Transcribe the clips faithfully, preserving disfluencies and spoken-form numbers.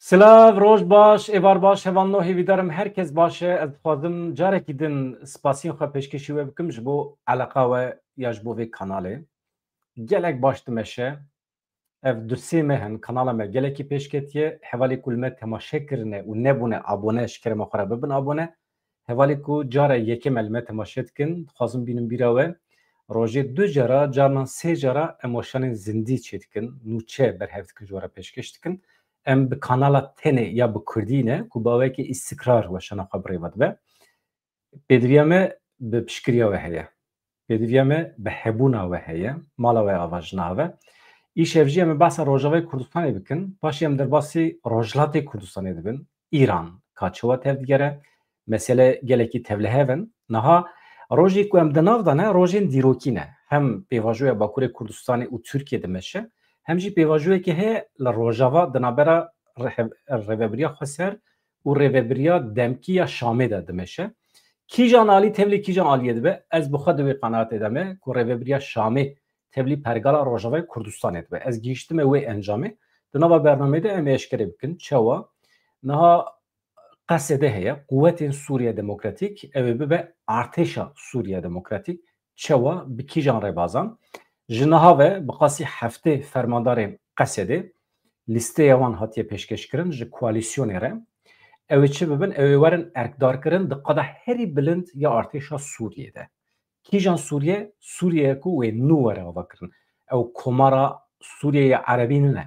Silav, roj baş, êvar baş, hevalno, hêvîdarim her kes baş e. Ez dixwazim carekî din spasiyên xwe pêşkêşî we bikim ji bo eleqa we ya ji bo vê kanalê. Gelek baş dimeşe. Ev du sê meh in kanala me gelekî pêş ketiye. Hevalê ku li me temaşe kirine û nebûne abone, ji kerema xwe re bibin abone. Hevalê ku cara yekem e li me temaşe dikin, dixwazim bînim bîra we. Rojê du cara, carnan sê cara em weşanên zindî çêdikin, nûçe berhev dikin, ji we re pêşkêş dikin. Em bi kanala tenê ya bi kurdî ne ku bi awayekî îstikrar weşana xwe bi rê ve dibe. Pêdiviya me bi piştgiriya we heye. Pêdiviya me bi hebûna we heye. Mala we ava, jina we. Îşev jî em ê behsa Rojavayê Kurdistanê bikin. Paşê em derbasî Rojhilatê Kurdistanê dibin. Îran ka çawa tevdigere, mesele gelekî tevlihev in. Niha rojê ku em di nav de ne, rojên dîrokî ne. Hem pêvajoya Bakurê Kurdistanê û Tirkiye dimeşe, hem jî pêvajoyekê heye li Rojava di navbera rehe-, rêvebiriya xweser û rêvebiriya demkî ya Şamê de dimeşe. Kîjan alî tevlî kîjan aliyê dibe, ez bi xwe di wê qenaatê de me ku rêvebiriya Şamê tevlî pergala Rojavayê Kurdistanê dibe. Ez gihîştime wê encamê. Di nava bernameyê de em ê eşkere bikin. Çawa? Niha Qesede heye, quwetên Sûriye Demokratîk, ew ê bibe artêşa Sûriye Demokratîk. Çawa, bi kîjan rêbazan? Ji niha ve bi qasî heftê fermandarên Qesedê lîsteya wan hatiye pêşkêşkirin ji koalîsyonê re. Ew ê çi bibin? Ew ê werin erkdarkirin di qada herî bilind ya artêşa Sûriyê de. Kîjan Sûriye? Sûriye ku wê nû were avakirin. Ew Komara Sûriyeya Erebî nine.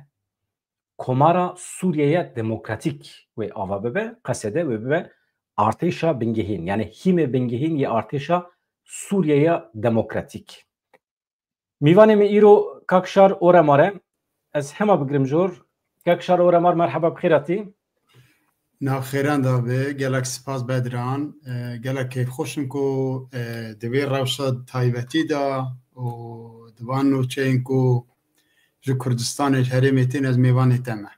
Komara Sûriyeya Demokratîk wê ava bibe, Qesede wê bibe artêşa bingehîn, yani hîmê bingehîn yê artêşa Sûriyeya Demokratîk. Mîvanê me îro Kak Şar Oremar e. Ez hema bigirim jor. Kak Şar Oremar, merheba, bi xêr hatî. Nav xêran de be, gelek spas Bedran. E, gelek keyfxweş im ku, e, di vê rewşa taybetî de û di van nûçeyên ku ji Kurdistanê, ji herêmê tên, ez mêvanê te me.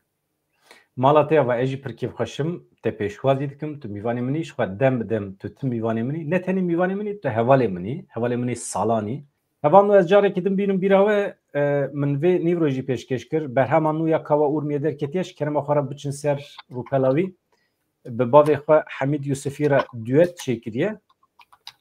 Mala te ya va, ez jî pir kêfxweş im, te pêşwazî dikim, tu mîvanê min î, ji xwe dem bi dem tu tim mîvanê min î, ne tenê mîvanê min î, tu hevalê min î, hevalê min î salan î. Hevalno, ez carekî din bînim bîra we, e, min vê nîvro jî pêşkêş kir. Berhema nû ya Kawa Urmiyê derketiye, ji kerema xwe re biçin ser rûpela wî. Bi bavê xwe Hemîd Yusifî re duet çêkiriye.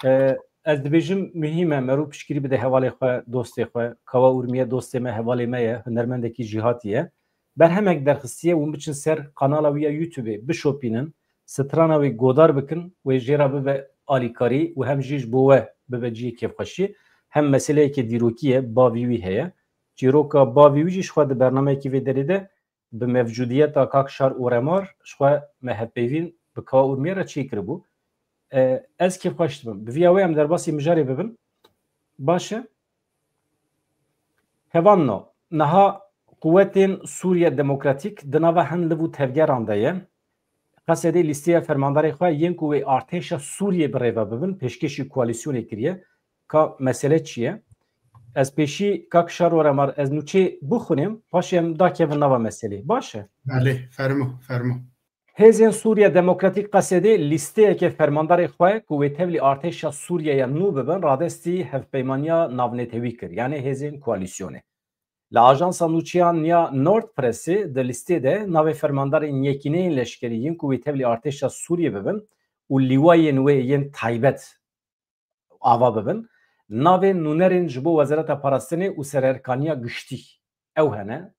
E, ez dibêjim, muhîm e merû piştgirî bide hevalê xwe, dostê xwe. Kawa Urmiye dostê me, hevalê me ye, hunermendekî jîhatî ye. Berhemek derxistiye, hûn biçin ser kanala wî ya YouTube-ê, bişopînin, strana wê godar bikin, wê jê re bibe alîkarî û hem jî ji bo we bibe cihê kêfxweşiyê. Hem meseleyeke dîrokî ye, bavî wî heye. Çîroka bavî wî jî ji xwe di bernameyekî vê derê de bi mevcûdiyeta Kak Şar Oremar ji xwe me hevpeyvîn bi Kawa Urmiyê re çêkiribû. E, ez kêfxweş dibim. Bi vîya wê em derbasî mijarê bibin. Baş e. Hevalno, niha quwetên Sûriye Demokratîk di nava hin liv û tevgeran de ye. Qesedê lîsteya fermandarê xwe yên ku wê artêşa Sûriyê bi rê ve bibin, pêşkêşî koalîsyonê kiriye. Ka mesele çi ye? Ez pêşî Kak Şar Oremar, ez nûçê bixwînim, paşê em dakevin nava meselê. Baş e? Belê, fermo, fermo. Hêzên Sûriye Demokratîk, Qesedê, lîsteyeke fermandarê xwe ku wê tevlî artêşa Sûriyeya nû bibin, radestî Hevpeymaniya Navnetewî kir, yanî hêzên koalîsyonê. Li ajansa nûçeyan ya Nord Pressê di lîstê de navê fermandarên yekîneyên leşkerî yên ku wê tevlî artêşa Sûriyê bibin û lîwayên wê yên taybet ava bibin. Navên nûnerên ji bo Wezareta Parastinê û Sererkaniya Giştî ew hene,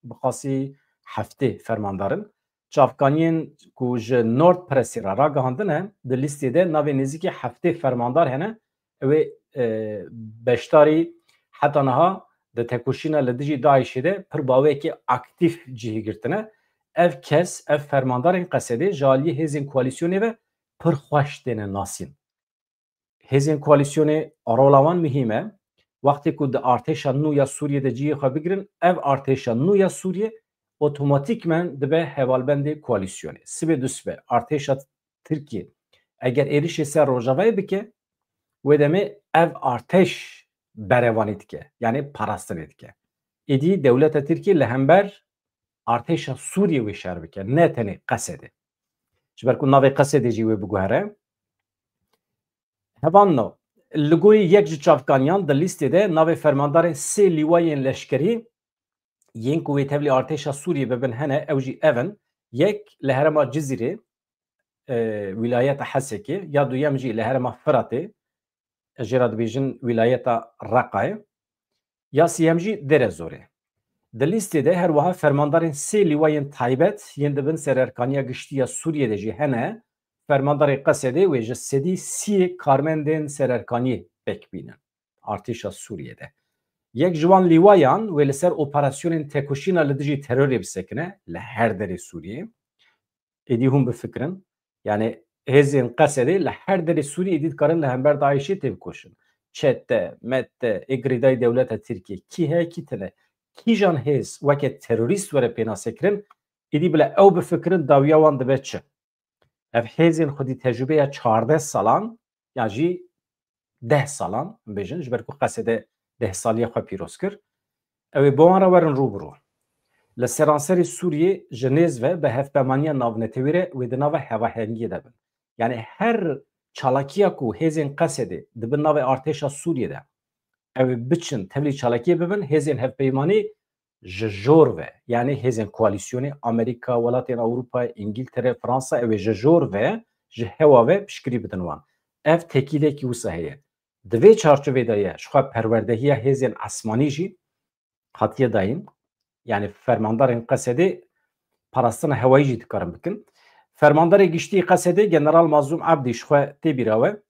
bi qasî heftê fermandar in. Çavkaniyên ku ji Nord Pressê re ragihandine, di lîstê de navê nêzîkî heftê fermandar hene. Ew ê, e, beşdarî heta niha di tekoşîna li dijî DAIŞê de pir bi awayekî aktîf cihê girtine. Ev kes, ev fermandarên Qesedê ji aliyê hêzên koalîsyonê ve pir xweş têne nasîn. Hêzên koalîsyonê rola wan muhîm e. Wextê ku di artêşa nû ya Sûriyê de cihê xwe bigirin, ev artêşa nû ya Sûriyê otomatîkmen dibe hevalbendê koalîsyonê. Sibê dusibê artêşa Tirkiyê eger êrişê ser Rojavayê bike, wê demê ev artêş berevanî dike, yanî parastinê dike. Êdî dewleta Tirkiyê li hember artêşa Sûriyê wê şer bike, ne tenê Qesedê. Ji ber ku navê Qesedê jî wê biguhere. Hevalno, li gorî yek ji çavkaniyan di lîstê de navê fermandarên sê lîwayên leşkerî yên ku wê tevlî artêşa Sûriyê bibin hene, ew jî ev in: Yek li herêma Cizîrê, e, wîlayeta Hesekê, ya duyem jî li herêma Firatê, ez jê re dibêjin wîlayeta Reqayê, ya siyem jî Dêrezorê. Di lîstê de her wiha fermandarên sê lîwayên taybet yên di bin sererkaniya giştî ya Sûriyê de jî hene. Fermandarê Qesedê wê ji sedî sî karmendên sererkaniyê pêk bînin artêşa Sûriyê de. Yek ji wan lîwayan wê li ser operasyonên tekoşîna li dijî terorê bisekine li her derê Sûriyê. Êdî hûn bifikirin, yani hêzên Qesedê li her derê Sûriyê êdî dikarin li hember DAIŞê têbikoşin. Çete, mete, ê girêdayî dewleta Tirkiyê kî heye, kî tune? Kîjan hêz weke terorîst were pênasekirin, êdî bila ew bifikirin dawiya wan dibe çi? Ev hêzên xwedî tecrûbeya çardeh salan, yan jî deh salan, bêjin, ji ber ku Qesedê deh saliya xwe pîroz kir, ew ê bi wan re werin rû bi rû. Li seranserê Sûriyê ji nêz ve bi hevpeyvaniya navnetewî re wê di nava hevahengiyê de bin. Yani her çalakiya ku hêzên Qesedê di bin navê artêşa Sûriyê de ew ê biçin tevlî çalakiyê bibin, hêzên hevpeymanî ji jor ve, yani hêzên koalîsyonê, Amerîka, welatên Ewropa, Îngiltere, Fransa, ew ê ji jor ve, ji hewa ve piştgirî bidin wan. Ev tekîlekî wisa heye. Di vê çarçovê de ye, ji xwe perwerdehiya hêzên esmanî jî hatiye dayîn. Yani fermandarên Qesedê parastina hewayî jî dikarin bikin. Fermandarê giştî Qesedê General Mazlûm Ebdî ji xwe tê bîra we,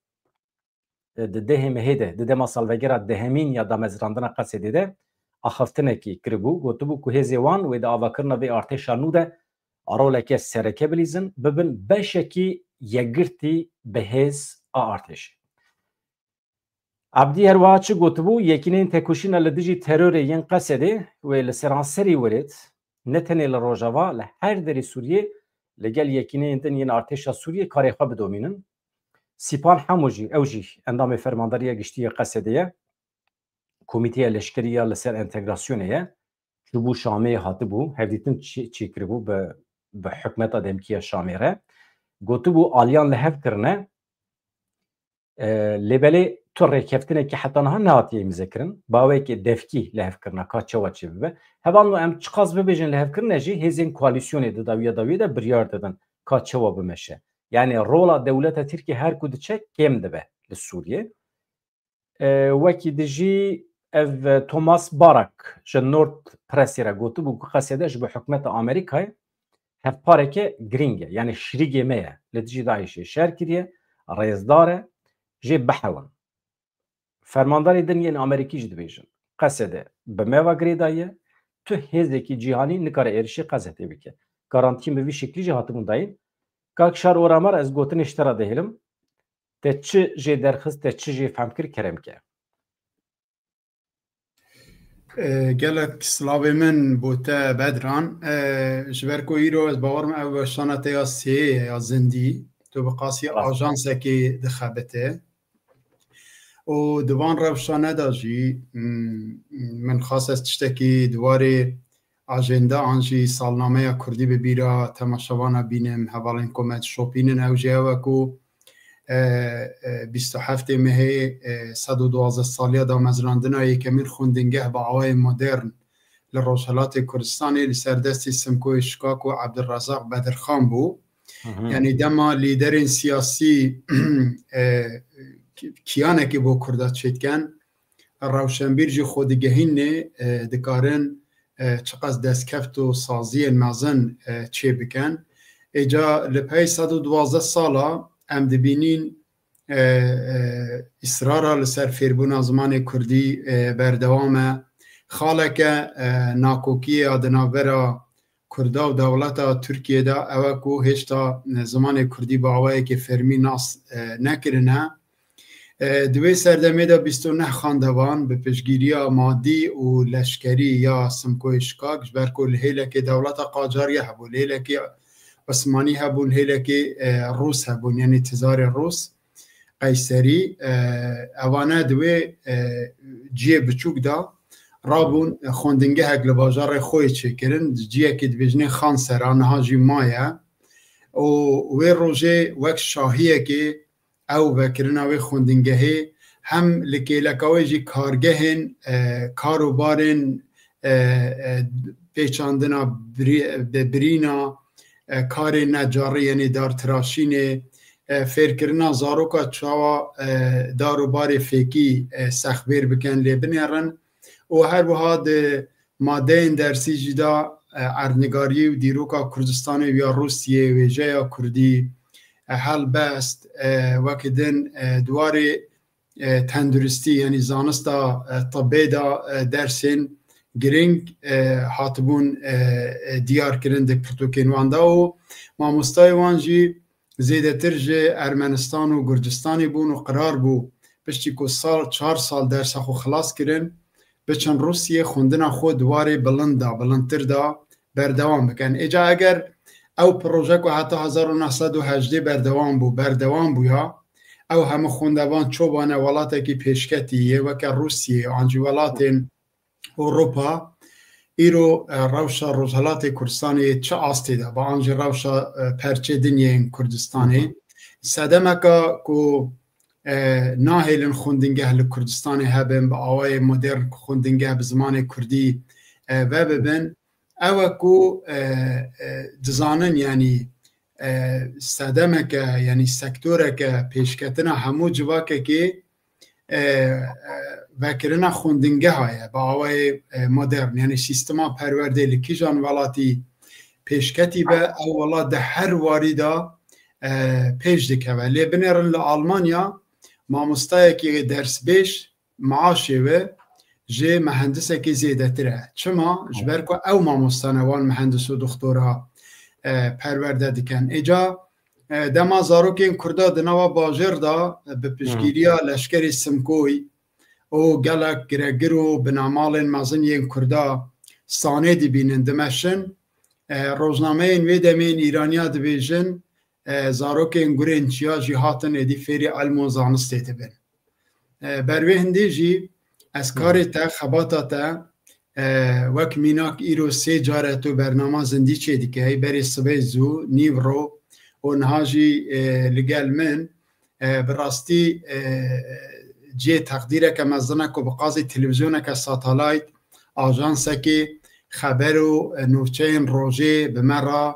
e, di dehê mehê de, di dema salvegera dehemîn ya damezrandina Qesedê de axaftinekî kiribû, gotibû ku hêzê wan wê di avakirina vê artêşa nû de roleke sereke bilîzin, bibin beşekî yekgirtî bi hêz a artêşê. Ebdî her wiha çi gotibû, yekîneyên tekoşîna li dijî terorê yên Qesedê wê li seranserî welêt, ne tenê li Rojava, li her derê Sûriyê, li gel yekîneyên din yên artêşa Sûriyê karê xwe bidomînin. Sîpan Hemo jî, ew jî endamê Fermandariya Giştî ya Qesedê ye. Komîteya Leşkerî ya li ser entegrasyonê ye. Çûbû Şamê, hatibû, hevdîtin çê-, çêkiribû bi, bi hikûmeta demkî ya Şamê re. Gotibû aliyan li hev kirine. E, lê belê tu rêkeftinekî heta niha nehatiye îmzekirin. Bi awayekî devkî lihevkirina ka çawa çêbibe. Hevalno em çiqas bibêjin lihevkirine jî hêzên koalîsyonê di dawiya dawiyê de biryar didin ka çawa bimeşe. Yani rola dewleta Tirkiyê her ku diçe kêm dibe li Sûriyê. E, wekî dijî ev, e, Thomas Barak ji Nord Pressê re gotibû ku Qesedê ji bo hikûmeta Amerîkayê hevpareke girîng e. Yani şirîgê me ye. Li dijî DAIŞê şer kiriye, rêzdar e, jê bihewin. Fermandarê din yên Amerîkî jî dibêjin, Qesedê bi me ve girêdayî ye, tu hêzekî cîhanî nikare êrişê Qesedê bike. Garantiyên bi vî şeklî jî hatibûn dayîn. Kak Şar Oramar, ez gotinê ji te re dihêlim. Te çi jê derxist, te çi jê fehm kir, kerem ke. E, gelek silavê min bo te Bedran. E, ji ber ku îro ez bawer me ev weşana te ya sê ye ya zindî. Tu bi qasî Rast. ajansekê dixebite. Û di van rewşane de jî, mm, min xwest ez tiştekî di warê ajenda an jî salnameya Kurdî bi bîra temaşevana bînim, hevalên ku me dişopînin, ew jî ew e ku, e, e, bîst û heftê mehê, e, sed û duwazdeh saliya damezrandina yekemîn xwendingeh bi awayê modern li Rojhelatê Kurdistanê li ser destê Simkoyê Şikak û Ebdulrezaq Bedirxan bû. Hı hı. Yani dema lîderên siyasî, e, ki-, kiyanekê bo Kurda çêdikin, rewşenbîr jî xwe digehînê, e, dikarin, e, çiqas destkeft û saziyên mezin, e, çêbikin. Êca li pey sed û duwazdeh sala em dibînîn, e, e, îsrara li ser fêrbûna zimanê kurdî, e, berdewam e. Xaleke, e, nakokiyê ya di navbera Kurda û dewleta Tirkiyê de ew e ku hêşta, e, zimanê kurdî bi awayekî fermî nas, e, nekirine. E, di wê serdemê de bîst û neh xandevan bi piştgiriya madî û leşkerî ya Simkoyê Şikak, ji ber ku li hêlekê dewleta qacarî hebû, li hêlekê Osmanî hebûn, li hêlekê, e, Rûs hebûn, yanî tizarê Rûs, Qeyserî, e, evane di wê, e, ciyê biçûk de rabûn, e, xwendingehek li bajarê xwe yê çêkirin, di ciyekê dibêjinê Xansera, niha jî maye. Û wê rojê wek şahiyekê ew vekirina wê xwendingehê hem li kêleka wê jî kargehên, e, karobarên, e, e, pêçandina birî-, bi-, birîna, e, karê necarî, yanî dartiraşînê, e, fêrkirina zaroka çawa, e, dar û barê fêkî, e, sexbêr bikin, lê binêrin. Û her wiha di madeyên dersî jî de, e, erdnigariyê û dîroka Kurdistanê û ya Rûsiyê, wêjeya Kurdî, e, helbest, e, wekî din, e, di warê, e, tenduristî, yanî zanista, e, tibê de, e, dersên giring, e, hatibûn, e, e, diyar kirin di pirtûkên wan de û mamostayê wan jî zêdetir ji Ermenistan û Gurcistanê bûn û qirar bû piştî ku sal, çar sal dersa xwe xilas kirin, biçin Rûsiyê xwendina xwe di warê bilind de, bilindtir de berdewam bikin. Êca eger ew proje ku heta hezar û neh sed û hejdê berdewam bû, berdewam bûya, ew hemû xwendevan çobane welatekî pêşketî yê weke Rûsiyê an jî welatên Ewropa, îro, e, rewşa Rojhelatê Kurdistanê çi astê de be, an jî rewşa, e, perçê din yên Kurdistanê. Sedemeka ku, e, nahêlin xwendingeh li Kurdistanê hebin, bi awayê modern ku xwendingeh bi zimanê Kurdî, e, vebibin, ew e ku, e, e, dizanin, yanî, e, sedemeke, yanî sektoreke pêşketina hemû civakekê, e, e, vekirina xwendingeha ye, bi awayê, e, modern, yanî sîstema perwerdê li kîjan welatî pêşketî be, ew welat di her warî de, e, pêş dikeve. Lê binêrin li Almanya mamostayekî dersbêj, maaşê wê ji mehendisekî zêdetir e. Çima? Ji ber ku ew mamoste ne, wan mehendis û doxtora, e, perwerde dikin. Êca, e, dema zarokên Kurda di nava bajêr de, e, bi piştgiriya leşkerê Simkoy û gelek giregir û binamalên mezin yên Kurda sanê dibînin, dimeşin, e, rojnameyên wê demê yên Îraniya dibêjin, e, zarokên gurên çiya jî hatin êdî fêrî ilm û zanistê dibin. E, ber wê hindê jî ez karê te, xebata te, e, wek mînak îro sê care tu bernama zindî çêdikey, berê sibê zû, nîvro û niha jî, e, li gel min, e, bi rastî, e, cihê teqdîreke mezin e ku bi qazê televîzyoneke satelayt, ajansekê xeber û, e, nûçeyên rojê bi me re,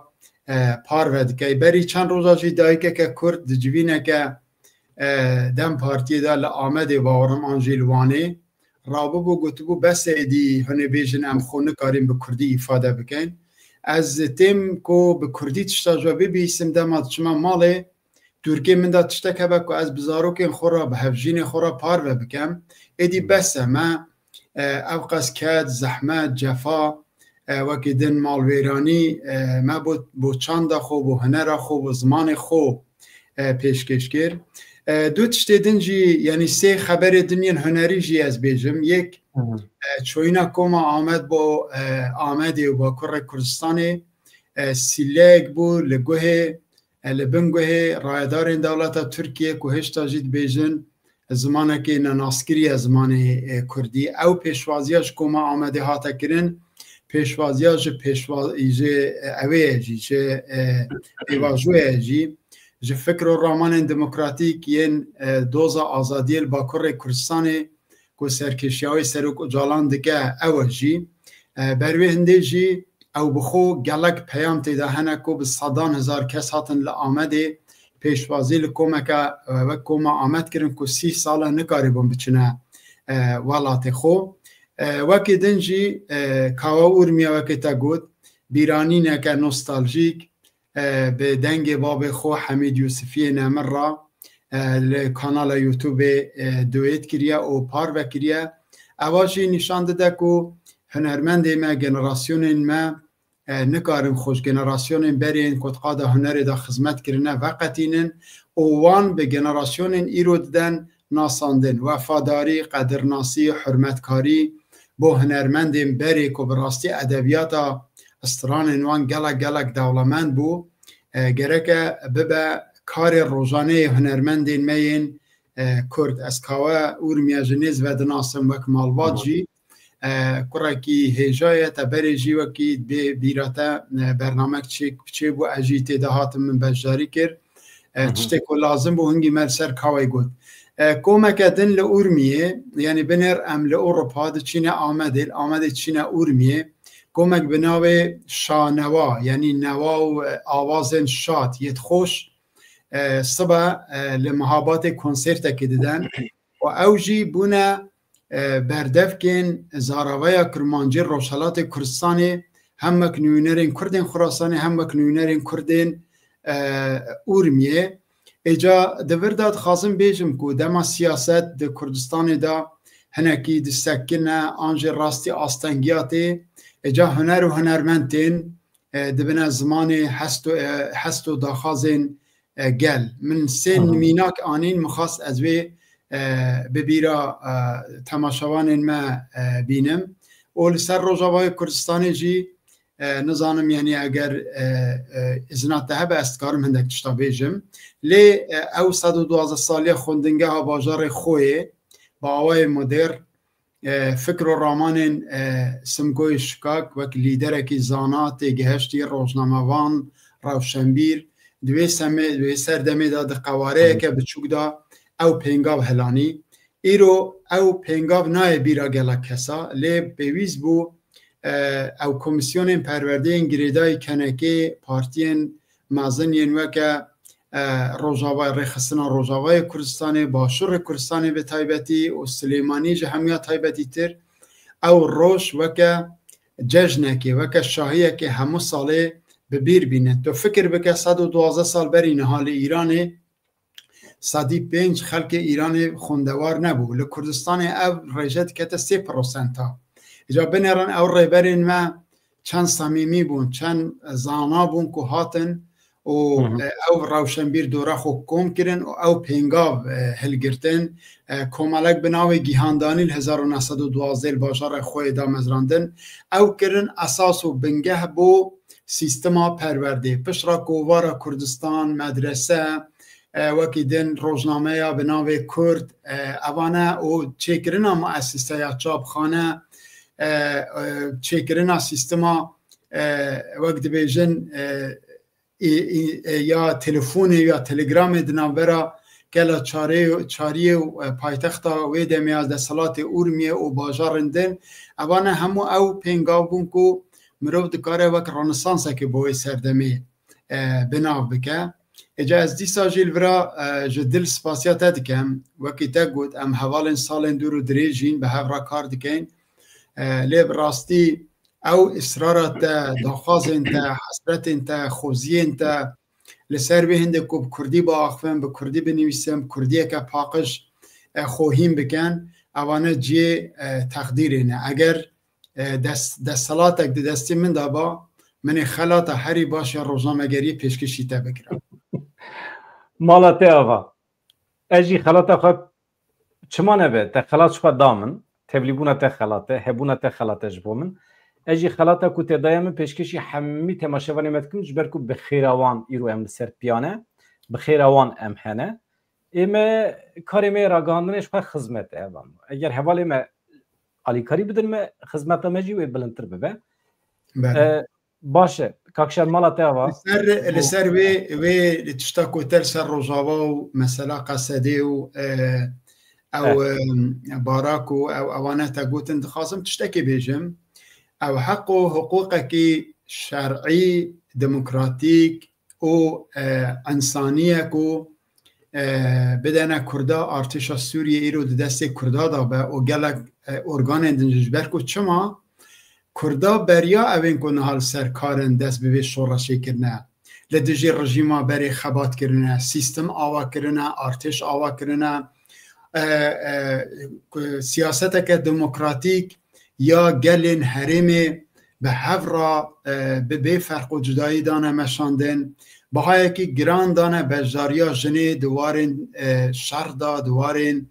e, parve dikey. Berî çend roja jî dayikeke Kurd di civîneke, e, DEM Partiyê de li Amedê, bawerim an jî li Wanê, rabibû, gotibû, bes e, êdî hûn ê bêjin em xwe nikarîn bi Kurdî îfade bikin. Ez têm ku bi Kurdî tişta ji we bibihîsim, dema diçime malê, dûrkê min de tiştek hebe ku ez bi zarokên xwe re, bi hevjînê xwe re parve bikim, êdî bes e, me, e, ew qas ked, zehmet, cefa, e, wekî din malwêranî, e, me bo, bo çanda xwe, bo hunera xwe, bo zimanê xwe, e, pêşkêş kir. E, du tiştê din jî, yanî sê xeberê din yên hunerî jî ez bêjim. Yek, e, çoyîna Koma Amed bo, e, Amedê û Bakurê Kurdistanê, e, sîleyek bû li guhê, e, li bin guhê rayedarên dewleta Tirkiyê ku hêşta jî dibêjin zimanekî nenaskirî ye zimanê, e, Kurdî. Ew pêşwaziya ji Koma Amedê hate kirin, pêşwaziya ji pêşwa-, ji, e, ewê ye jî, ji, e, pêvajoyê ye jî, ji fikr û ramanên demokratîk yên, e, doza azadiyê li Bakurê Kurdistanê ku serkêşiya wê Serok Ocalan dike, ew e jî. E, ber wê hindê jî ew bi xwe gelek peyam tê de hene ku bi sedan hezar kes hatin li Amedê pêşwazî li komeke, e, wek Koma Amed kirin ku sî sal e nikaribûn biçine, e, welatê xwe. E, wekî din jî, e, Kawa Urmiye, wekî te got, bîranîneke nostaljîk, e, bi dengê babê xwe Hemîd Yûsifiyê nemir re, e, li kanala YouTubeê, e, duet kiriye û parve kiriye. Ewa jî nîşan dide ku hunermendê me, generasyonên me, e, nikarin xwe ji generasyonên berê yên ku di qada hunerê de xizmet kirine veqetînin û wan bi generasyonên îro diden nasandin. Wefadarî, qedirnasî, hurmetkarî bo hunermendên berê ku bi rastî edebiyata stranên wan gelek gelek dewlemend bû, e, gereke bibe karê rojaneyê hunermendên me yên, e, Kurd. Ez Kawe Urmiye ji nêz ve dinasim wek malbat jî. E, kurekî hêja ye, te berê jî wekî bê bîra te, e, bernamek çêk, çêbû, ez jî tê de hatim, min beşdarî kir. E, tiştê ku lazim bû, hingî me li ser Kaweyê got. E, komeke din li Urmiyê, yanî binêr em li Ewropa diçîne Amedê, li Amedê diçîne Urmiyê, komek bi navê Şanewa, yanî newa û, e, awazên şad, yê xweş, e, sibe, e, li Mihabatê konsertekê didin. Û ew jî bûne, e, berdevkên zaravaya kurmancî Rojhelatê Kurdistanê, hem wek nûnerên Kurdên Xurasanê, hem wek nûnerên Kurdên, e, Urmiyê. Êca di vir de dixwazim bêjim ku dema siyaset di Kurdistanê de hinekî disekine an jî rastî astengiya tê, êca huner û hunermend tên, e, dibine zimanê hest û, e, hest û daxwazên, e, gel. Min sê Hı hı. mînak anîn, min xwest ez wê, e, bi bîra, e, temaşevanên me, e, bînim. Û li ser Rojavayê Kurdistanê jî, e, nizanim, yanî eger, e, e, îzina te hebe, ez dikarim hindek tişta bêjim. Lê, e, ew sed û duwazdeh saliya xwendingeha bajarê Xoyê, bi awayê modern, e, fikr û ramanên, e, Simgoyê Şikak wek lîderekî zana, têgihiştî, rojnamevan, rewşenbîr, di wê semê, di wê serdemê de di qewareyeke biçûk de ew pêngav hilanî. Îro ew pêngav nayê bîra gelek kesa, lê pêwîst bû, e, ew komîsyonên perwerdeyên girêdayî kenekê partiyên mezin yên weke, e, Rojava, Rêxistina Rojavayê Kurdistanê, Başûrê Kurdistanê bi taybetî û Silêmanî ji hemiya taybetîtir, ew roj weke cejnekê, weke şahiyekê hemû salê bi bîr bîne. Tu fikir bike, sed û duwazdeh sal berî niha li Îranê sedî pênc xelkê Îranê xwendewar nebû. Li Kurdistanê ev rêje dikete sê prosenta. Îca binêrin ew rêberên me çend samîmî bûn, çend zana bûn ku hatin û, Hı hı. e, ew rewşenbîr dora xwe kom kirin û ew pêngav, e, hilgirtin. E, komelek bi navê Gihandanî li hezar û neh sed û duwazdeh li bajarê Xoyê damezrandin. Ew kirin esas û bingeh bo sîstema perwerdê. Pişt re kovara Kurdistan, medrese, e, wekî din rojnameya bi navê Kurd, e, evane û çêkirina muesiseya çapxane, e, e, çêkirina sîstema, e, wek dibêjin, e, ê, ê, ê, ya telefonê ya telegramê di navbera gela çarê-, çariyê û, e, paytexta wê demê ya desthilatê Urmiyê û bajarên din. Evane hemû ew pêngav bûn ku mirov dikare wek renesansekê bo wê serdemê, e, bi nav bike. Êca ez dîsa jî li vira, e, ji dil spasiya te dikim. Wekî te got, em hevalên salên dûr û dirêj jîn bi hev re kar dikeyn. E, lê bi rastî ew israra te, daxwazên te, hesretên te, xweziyên te, li ser vê hindê ku bi kurdî biaxivin, bi kurdî binivîsin, bi kurdiyeke paqij, e, xwe hîn bikin, evane cihê, e, teqdîrê ne. Eger, e, des-, desthelatek di destê min de ba, min ê xelata herî baş ya rojnamegeriyê pêşkêşî te bikirim. Mala te ava. Ez jî xelata xwe çima nebe, te xelat ji xwe da min, tevlîbûna te xelat e, hebûna te xelat e ji bo min. Ez jî xelata ku te daye min pêşkêşî hemî temaşevanê me dikim, ji ber ku bi xêra wan îro em li ser piya ne, bi xêra wan em hene. Ê me, karê me yê ragihandinê ji xwe xizmet e, evan. Eger hevalê me alîkarî bidin me, xizmeta me jî wê bilindtir bibe. Belê. E, Baş e. Kak Şer, mala te ava. Li ser, li ser wê, wê tişta ku te li ser Rojava û mesela Qesedê û, e, ew, Eh. e, Barak û ew, ewane te gotin, dixwazim tiştekê bêjim. Ew heq û hiqûqekî şer'î, demokratîk û, e, însanî ye ku, e, bidene Kurda, artêşa Sûriyê îro di destê Kurda de be û gelek, e, organên din jî, ji ber ku çima Kurda beriya ew ên ku niha li ser kar in dest bi vê şoreşê kirine. Li dijî rejîma berê xebat kirine, sîstem ava kirine, artêş ava kirine, e, e, ku siyaseteke demokratîk ya gelên herêmê bi hev re, e, bi bê ferq û cudayî dane meşandin, bihayekî giran dane beşdariya jinê di warên, e, şer de, di warên,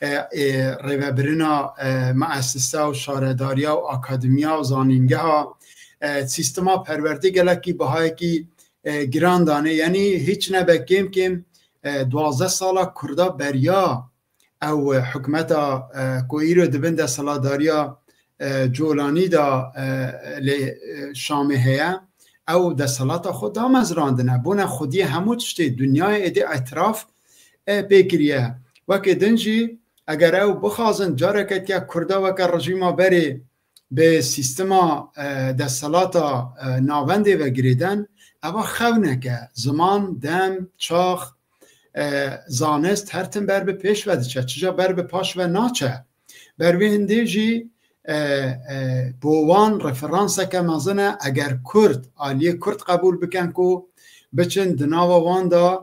e, e, rêvebirina, e, meesisa û şaredariya û akademiya û zanîngeha, e, sîstema perwerdê gelekî bihayekî, e, giran dane. Yanî hîç nebe kêm kêm, e, duwazdeh sala Kurda beriya ew, e, hikûmeta, e, ku îro di bin desthilatdariya, e, Colanî de, e, lê, e, Şamê heye, ew desthilata xwe damezrandine. Bûne xwediyê hemû tiştê. Dinyayê êdî etiraf, e, pê kiriye. Weke din jî eger ew bixwazin careke diya Kurda weke rejîma berê bi sîstema, e, desthilata, e, navendê ve girêden, eva xewneke, ziman, dem, çax, e, zanist her tim ber bi pêş ve diçe, çija ber bi paş ve naçe. Ber wê hindê jî, e, e, bo wan referanseke mezin e, eger Kurd, aliyê Kurd qebûl bikin ku biçin di nava wan de,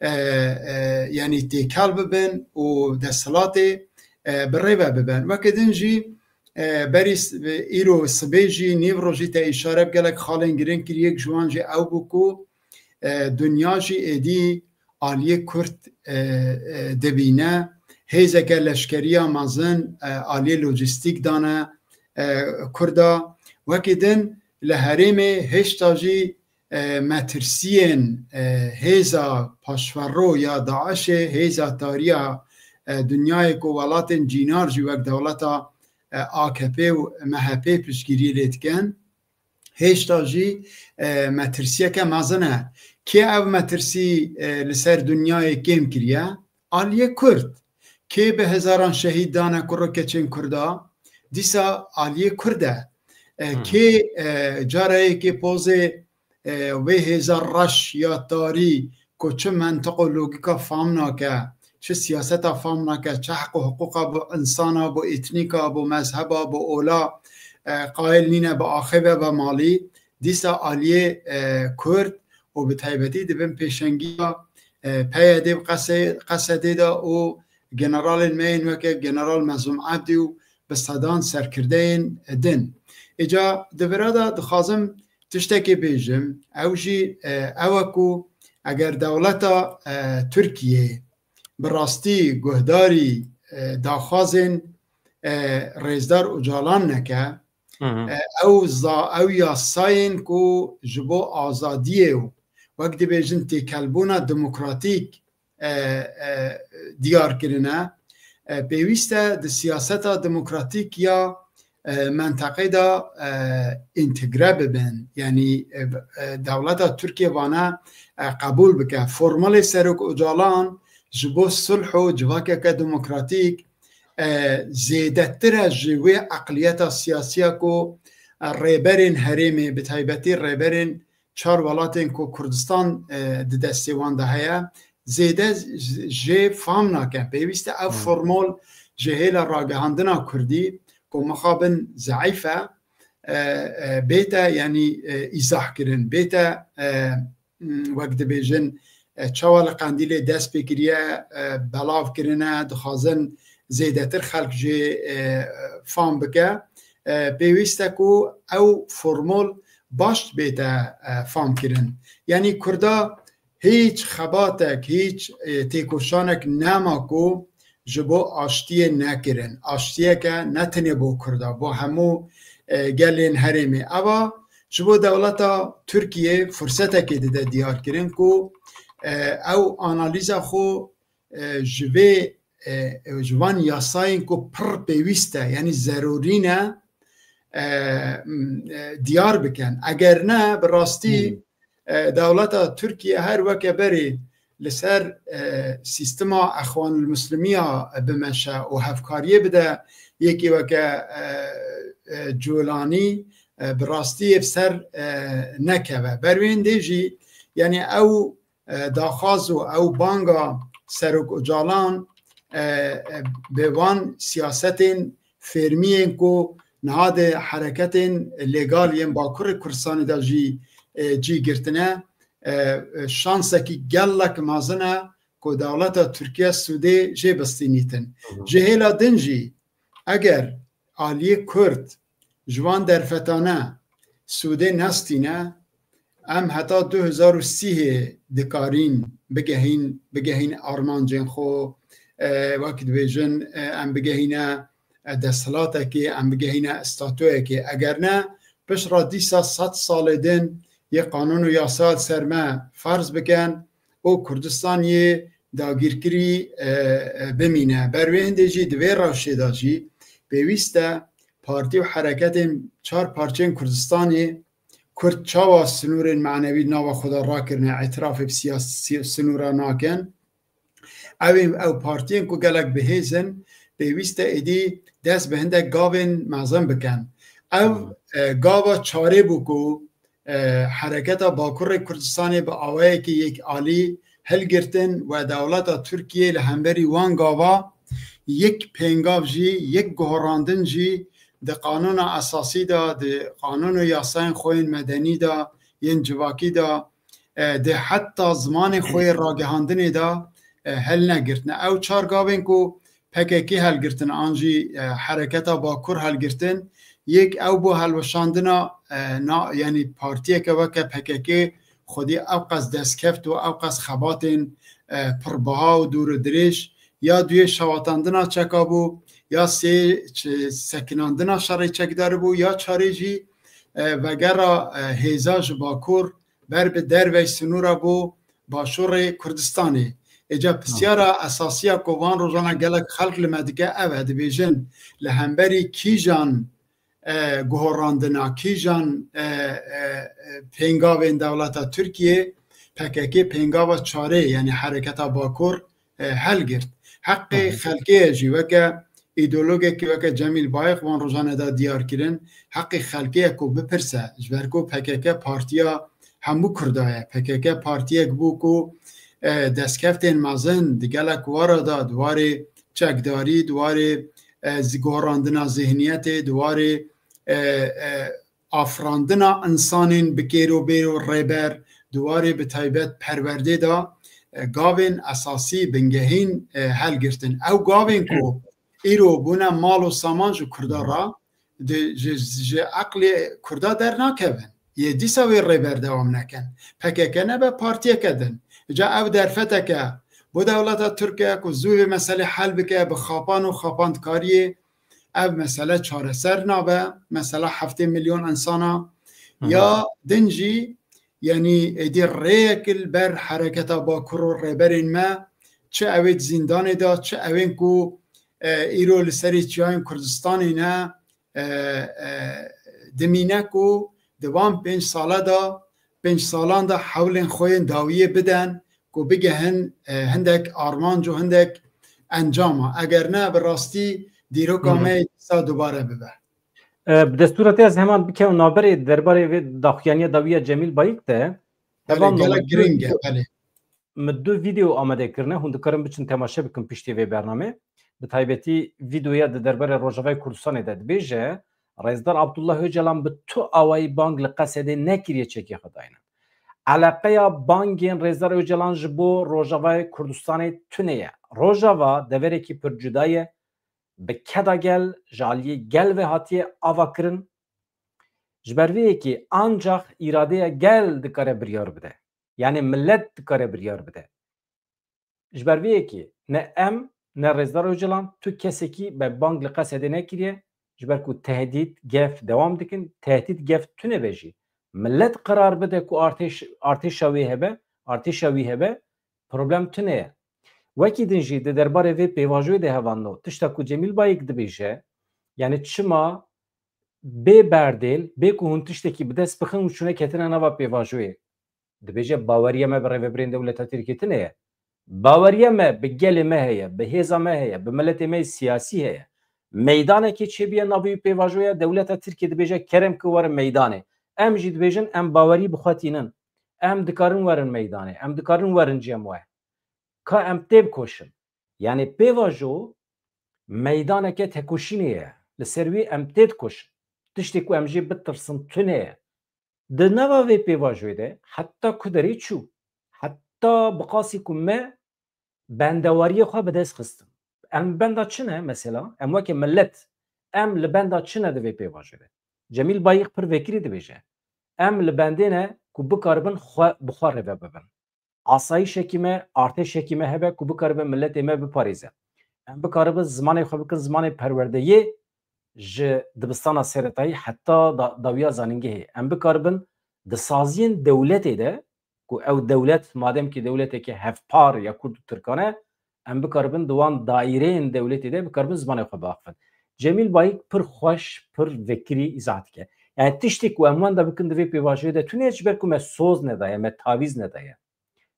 e, e, yanî têkel bibin û desthilatê, e, bi rê ve bibin. Weke din jî, e, berî s-, îro sibê jî, nîv rojî te îşare bi gelek xalên giring kir, yek ji wan jî ew bû ku, e, dinya jî êdî aliyê Kurd, e, e, dibîne. Hêzeke leşkeriya mezin, e, aliyê lojîstîk dane, e, Kurda. Wekî din li herêmê hêşta jî, e, metirsiyên, e, hêza paşverro ya DAIŞê, hêza tariya, e, dinyayê ku welatên cînar jî wek dewleta, e, A K P û M H P piştgirî lê dikin. Hêşta jî, e, metirsiyeke mezin e. Kê ev metirsî, e, li ser dinyayê kêm kiriye? Aliyê Kurd. Kê bi hezaran şehîd dane kuro keçên Kurda? Dîsa aliyê Kurd e. E, Hmm. kê, e, cara yekê pozê, e, wê hêza reş ya tarî ku çi mentiq û logîka fam nake, çi siyaseta fam nake, çi heq û hiqûqa bo însana, bo etnîka, bo mezheba, bo ola, e, qayil nîne bi axê ve ve malî, dîsa aliyê, e, Kurd û bi taybetî di bin pêşengiya, e, P Y D û Qese-, Qesedê de û generalên me yên weke General Mezlûm Ebdî û bi sedan serkirdeyên din. Îca di vira de dixwazim tiştekê bêjim, ew jî, e, ew e ku eger dewleta, e, Tirkiyê bi rastî guhdarî, e, daxwazên, e, Rêzdar Ocalan neke, Hı hı. e, ew za-, ew yasayên ku ji bo azadiyê û wek dibêjin têkelbûna demokratîk, e, e, diyar kirine, e, pêwîst e di siyaseta demokratîk ya, e, menteqê de, e, întegre bibin. Yanî, e, e, dewleta Tirkiye vane, e, qebûl bike. Formulê Serok Ocalan ji bo sulh û civakeke demokratîk, e, zêdetir e ji wê eqliyeta siyasiya ku, e, rêberên herêmê, bi taybetî rêberên çar welatên ku Kurdistan, e, di destê wan de heye, zêde j-, jê fam nakin. Pêwîst e ev Hmm. formol ji hêla ragihandina Kurdî ku mixabin zeîf e, e, e, bête, yanî, e, îzah kirin, bête, e, m, wek dibêjin, e, çawa li Qendîlê dest pê kiriye, e, belav kirine, dixwazin zêdetir xelk jê, e, fam bike. E, pêwîst e ku ew formol baş bête, e, fam kirin. Yanî Kurda hîç xebatek, hîç, e, têkoşanek nema ku ji bo aştiyê nekirin. Aştiyeke ne tenê bo Kurda, bo hemû, e, gelên herêmê. Eva ji bo dewleta Tirkiyê fursetekê dide diyar kirin ku, e, ew analîza xwe, e, ji vê, e, ji van yasayên ku pir pêwîst e, yanî zerûrî ne, e, m, e, diyar bikin. Eger ne, bi rastî, Hmm. e, dewleta Tirkiye her weke berê li ser, e, sîstema Exwanulmuslimiya bimeşe û hevkariyê bide yekê weke, e, e, Colanî, e, bi rastî yê bi ser, e, nekeve. Ber wê hindê jî, yanî ew, e, daxwaz û ew banga Serok Ocalan, e, e, bi van siyasetên fêrmiyên ku niha di hereketên legal yên Bakurê Kurdistanê de jî, e, cî girtine, e, e, şansekî gelek mezin e ku dewleta Tirkiye sûdê jê bistînîtin. Hı hı. Ji hêla din jî eger aliyê Kurd ji van derfetane sûdê nestîne, em heta du hezar û sî dikarîn bigehîn, bigehîn armancên xwe, e, wek dibêjin, e, em bigehîne, e, desthilatekê, em bigehîne statuyekê. Eger ne, pişt re dîsa sed salê din yê qanûn û yasa li ser me ferz bikin û Kurdistan yê dagîrkirî, e, e, bimîne. Ber wê hindê jî di vê rewşê de jî pêwîst e partî û hereketên çar parçeyên Kurdistanê Kurd çawa sinûrên manewî nava xwe de rakirine, îtirafê bi siyasî sinûra nakin. Ew ê, ew partiyên ku gelek bihêz in, pêwîst e êdî dest bi hindek gavên mezin bikin. Ev e, gava çarê bû ku e, Hereketa Bakurê Kurdistanê bi awayekî yekalî hilgirtin we dewleta Tirkiyê li hemberî wan gava yek pêngav jî, yek guherandin jî di qanûna esasî de, di qanûn û yasayên xwe yên medenî de, yên civakî de, e, di heta zimanê xwe yê ragihandinê de e, hilnegirtine. Ew çar gavên ku P K K helgirtin an jî e, Hereketa Bakur helgirtin, yek ew bû helweşandina e, na, yanî partiyeke weke P K K xwedî ew qas destkeft û ew qas xebatên e, pirbiha û dûr û dirêj ya duyê şewatandina çeka bû, ya sê çi-, sekinandina şerê çekdarî bû, ya çarê jî e, vegera e, hêza ji Bakur ber bi dervey sinûra bû Başûrê Kurdistanê. Êca pisyara esasiya ku van rojana gelek xelk li me dike ev e, dibêjin li hemberî kîjan e, guherandina, kîjan e, e, e, pêngavên dewleta Tirkiyê P K K pêngava çarê, yanî Hereketa Bakur e, helgirt. Heqê Aha. xelkê ye jî weke îdeologekî weke Cemîl Bayik van rojane de diyar kirin. Heqê xelkê ye ku bipirse, ji ber ku P K K partiya hemû Kurda ye. P K K partiyek bû ku e, destkeftên mezin di gelek wara de di warê çekdarî, di warê e, zi-, guherandina zihniyetê, di warê e, e, afirandina insanên bi kêr û bêr û rêber, di warê bi taybet perwerdê de e, gavên esasî bingehîn e, helgirtin. Ew gavên ku îro bûne mal û saman ji Kurda re, di, ji, ji eqlê Kurda dernakevin. Yê dîsa wê rê berdewam nekin. P K K nebe partiyeke din. Ca ev derfeteke bo dewleta Tirk e ku zû vê meselê hel bike, bi xapan û xapandkariyê ev mesele çareser nabe. Mesela heftê milyon insana. Hı hı. Ya din jî, yanî êdî rêyek li ber Hereketa Bakur û rêberên me, çi ew ê di zîndanê de, çi ewên ku e, îro li serê çiyayên Kurdistanê ne, e, e, dimîne ku di van pênc sale de, pênc salan de hewlên xwe yên dawiyê biden ku bigehin e, hindek armanc û hindek encama. Eger ne, bi rastî dîroka Hı. me yê dîsa dubare bibe. E, bi destûra te ez heman bikevim navberê derbarê vê daxuyaniya dawiya Cemîl Bayik de. Belê, Hevalno, gelek min du giring e, video, belê. min du video amade kirine, hûn dikarin biçin temaşe bikin piştî vê bernamê. Bi taybetî videoya di derbarê Rojavayê Kurdistanê de dibêje, Rêzdar Abdullah Ocalan bi tu awayî bang li Qesedê nekiriye çekê xwe dayne. Eleqeya bangên Rêzdar Ocalan ji bo Rojavayê Kurdistanê tune ye. Rojava deverekî pir cuda ye. Bi keda gel, ji aliyê gel ve hatiye avakirin. Ji ber vê yekê ancax îradeya gel dikare biryar bide. Yanî millet dikare biryar bide. Ji ber vê yekê ne em, ne Rêzdar Ocalan tu kesekî be bang li Qesedê nekiriye, ji ber ku tehdît, gef dewam dikin, tehdît, gef tune be jî. Millet qerar bide ku artêş, artêşa wê hebe, artêşa wî hebe, problem tune ye. Wekî din jî di derbarê vê pêvajoyê de hevalno, tişta ku Cemîl Bayik dibêje, yanî çima bê berdêl, bê ku hûn tiştekî bi dest bixin û çûne ketine nava pêvajoyê. Dibêje baweriya me bi rêvebirên dewleta Tirkiyê tune ye. Baweriya me bi gelê me heye, bi hêza me heye, bi miletê me yê siyasî heye. Meydanekê çêbûye navê wî pêvajoya dewleta Tirkiyê dibêje kerem ki werin meydanê. Em jî dibêjin em bawerî bi xwe tînin. Em dikarin werin meydanê. Em dikarin werin cem we. Ka em têbikoşin. Yanî pêvajo meydaneke tekoşînê ye. Li ser wî em têdikoşin. Tiştê ku em jê bitirsin tune ye. Di nava vê pêvajoyê de heta ku derê çû, heta bi qasî ku me bendewariyê xwe bi dest xistin. Em benda çi ne mesela? Em weke millet, em li benda çi ne di vê pêvajoyê de? Cemîl Bayik pir vekirî dibêje. Em li bendê ne ku bikaribin xwe bi xwe rêve bibin. Asayîşekî me, artêşekî me hebe ku bikaribe miletê me biparêze. Em bikaribin zimanê xwe bikin zimanê perwerdeyê ji dibistana seretayî heta da-, dawiya zanîngehê. Em bikaribin di saziyên dewletê de ku ew dewlet madem ki dewleteke hevpar ya Kurd û Tirkan e, em bikaribin di wan daîreyên dewletê de bikaribin zimanê xwe biaxivin. Cemîl Bayik pir xweş, pir vekirî îzah dike. Yani tiştê ku em wenda bikin di vê pêvajoyê de tune ye, ji ber ku me soz nedaye, me tavîz nedaye.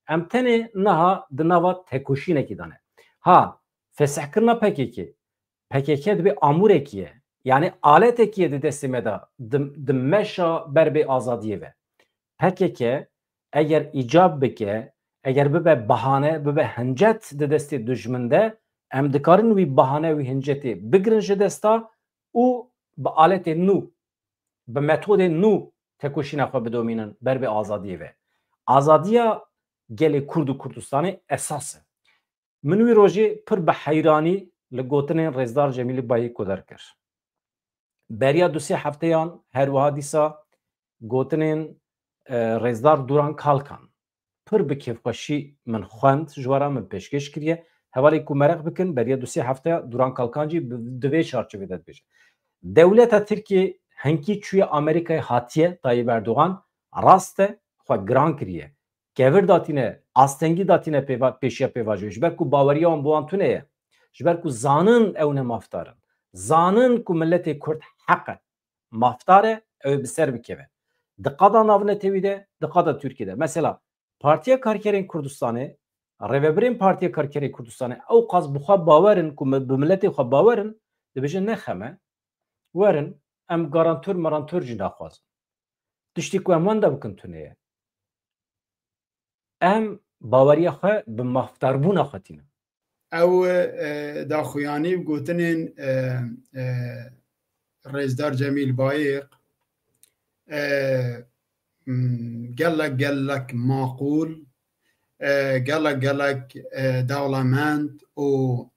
Em tenê niha di nava tekoşînekî de ne. Ha, fesihkirina P K K, P K K dibê amûrekî ye. Yani aletekî ye di destê me de, di, di meşa ber bê azadiyê ve. P K K eger îcab bike, eger bibe bahane, bibe hincet di destê dijmin de, em dikarin wî bahane, wî hincetê bigirin ji desta û bi aletê nû, bi metodê nû tekoşîna xwe bidomînin ber bê azadiyê ve. Azadiya gelê Kurd û Kurdistanê esas e. Min wî rojê pir bi heyranî li gotinên Rêzdar Cemîlî Bayî guhdar kir. Beriya du sê hefteyan her wiha dîsa gotinên, e, Rêzdar Duran Kalkan pir bi kêfxweşî min xwend, ji we re min pêşkêş kiriye. Hevalê ku meraq bikin, beriya du sê hefteya Duran Kalkan jî bi, di vê çarçovê de dibêje. Dewleta Tirkiyê hinkî çûye Amerîkayê hatiye, Tayyip Erdogan, rast e, xwe giran kiriye. Kevir datîne, astengî datîne pêva-, pêşiya pêvajoyê. Ji ber ku baweriya wan bi wan tune ye. Ji ber ku zanin ew ne mafdar in. Zanin ku miletê Kurd heq e. Mafdar e, ew ê bi ser bikeve. Di qada navnetewî de, di qada Tirkiyê de. Mesela, Partiya Karkerên Kurdistanê, rêvebirên Partiya Karkerên Kurdistanê, ew qas bi xwe bawer in ku mi-, bi miletê xwe bawer in, dibêjin ne xem e, werin, em garantor marantor jî naxwazin. Tiştî ku em wenda bikin tune ye. Em baweriya xwe bi mafdarbûna xwe tînin. Ew, e, daxuyanî û gotinên, e, e, Rêzdar Cemîl Bayêq, e, m, gelek, gelek maqûl, e, gelek, gelek, e, dewlemend û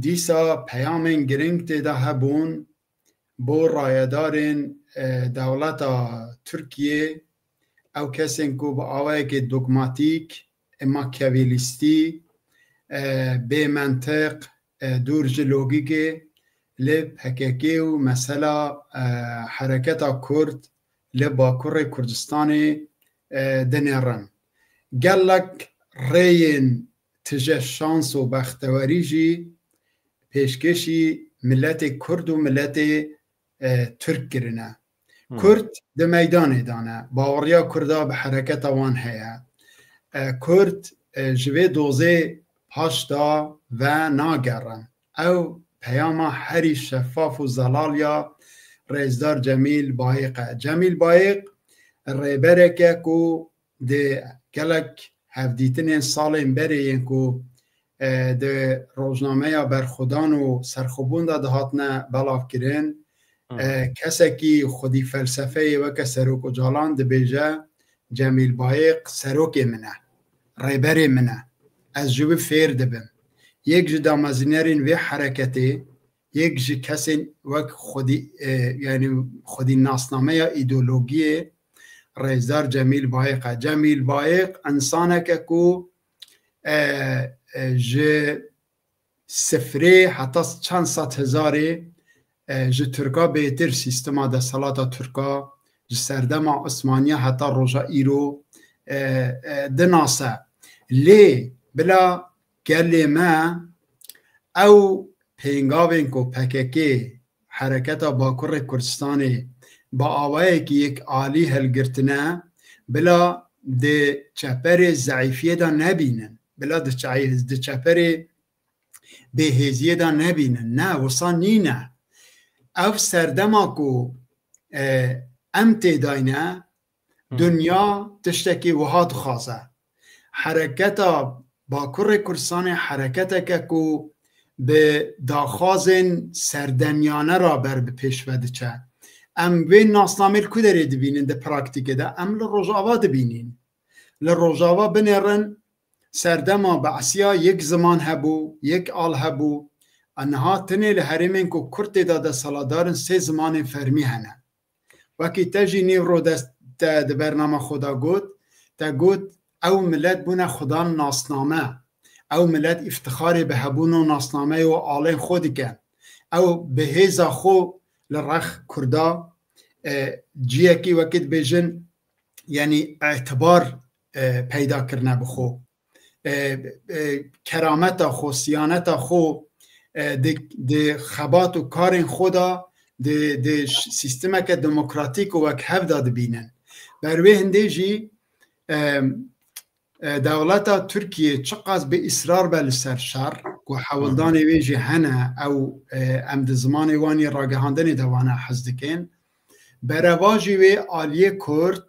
dîsa peyamên giring tê de hebûn bo rayedarên, e, dewleta Tirkiyê, ew kesên ku bi awayekê dogmatîk, e, makyavelîstî, e, bê mentiq, e, dûr ji logîkê li P K K û mesela, e, hereketa Kurd li Bakurê Kurdistanê, e, dinêrin. Gelek rêyên tije şans û bextewerî jî pêşkêşî miletê Kurd û miletê, e, Tirk kirine. Hmm. Kurd di meydanê de ne. Baweriya Kurda bi hereketa wan heye. E, Kurd, e, ji vê dozê paş da ve nagerin. Ew peyama herî şefaf û zelal ya Rêzdar Cemîl Bayêq e. Cemîl Bayêq rêbereke ku di gelek hevdîtinên salên berê yên ku, e, di rojnameya Berxwedan û Serxwebûn de dihatine belavkirin, Hmm. e, kesekî xwedî felsefeyê weke Serok Ocalan dibêje, Cemîl Bayêq serokê min e, rêberê min e. Ez ji wî fêr dibim. Yek ji damezînerên vê hereketê, yek ji kesên wek xwedî, e, yani xwedî nasnameya îdeologiyê Rêzdar Cemîl Bayêq e. Cemîl Bayêq însaneke ku, e, e, ji sifrê heta çend sed hezarê, e, ji Tirka bêtir, sîstema desthilata Tirka, ji serdema Osmaniya heta roja îro, e, e, dinase. Lê bila gelê me ew pêngavên ku P K K, Hereketa Bakurê Kurdistanê, bi awayekî yek alî hilgirtine, bila di çeperê zeîfiyê de nebînin, bila di çay-, di çeperê bêhêziyê de nebînin. Ne, wisa nîne. Ev serdema ku, e, em têdayne, Hmm. Dinya tiştekî wiha dixwaze. Hereketa Bakurê Kurdistanê hereketeke ku bi daxwazên serdemiyane re ber bi pêş ve diçe. Em vê nasnamê li ku derê dibînin di praktîkê de? Em li Rojava dibînin. Li Rojava binêrin serdema Be'siya yek ziman hebû, yek al hebû. A niha tenê li herêmên ku Kurd tê de desthilatdar in sê zimanên fermî hene. Wekî te jî nîvro de te di bernama xwe de got, te got, ew milet bûne xudan nasname. Ew milet îftixarê bi hebûn û nasnameyê û alên xwe dikin. Ew bi hêza xwe li rex Kurda, e, ciyekî wekî dibêjin, yanî îtibar, e, peyda kirine bi xwe. E, e, kerameta xwe, siyaneta xwe, e, di, di xebat û karên xwe de, di, di ş-, sîstemeke demokratîk û wekhev de dibînin. Ber wê hindê jî, e, e, dewleta Tirkiyê çiqas bi îsrar be li ser şer, ku hewldanê wê jî hene, ew, e, em di zimanê wan yê ragihandinê de wana hez dikin. Berevajî wê aliyê Kurd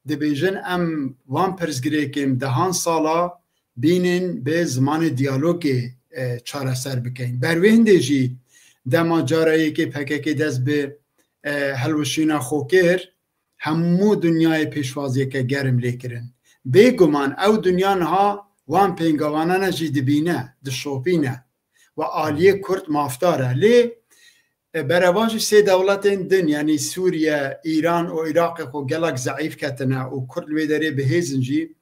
dibêjin, em van pirsgirêkên dehan sala bînin bi zimanê diyalogê, e, çareser bikin. Ber wê hindê jî dema cara yekê P K K dest bi, e, hilweşîna xwe kir, hemû dinyayê pêşwaziyeke germ lê kirin. Bêguman ew dinya niha wan pêngevanana jî dibîne, dişopîne. Ve aliyê Kurd mafdar e. Lê, e, berevajî sê dewletên din, yanî Sûriye, Îran û Iraqê xwe gelek zeîf ketine û Kurd li wê derê bihêzin jî,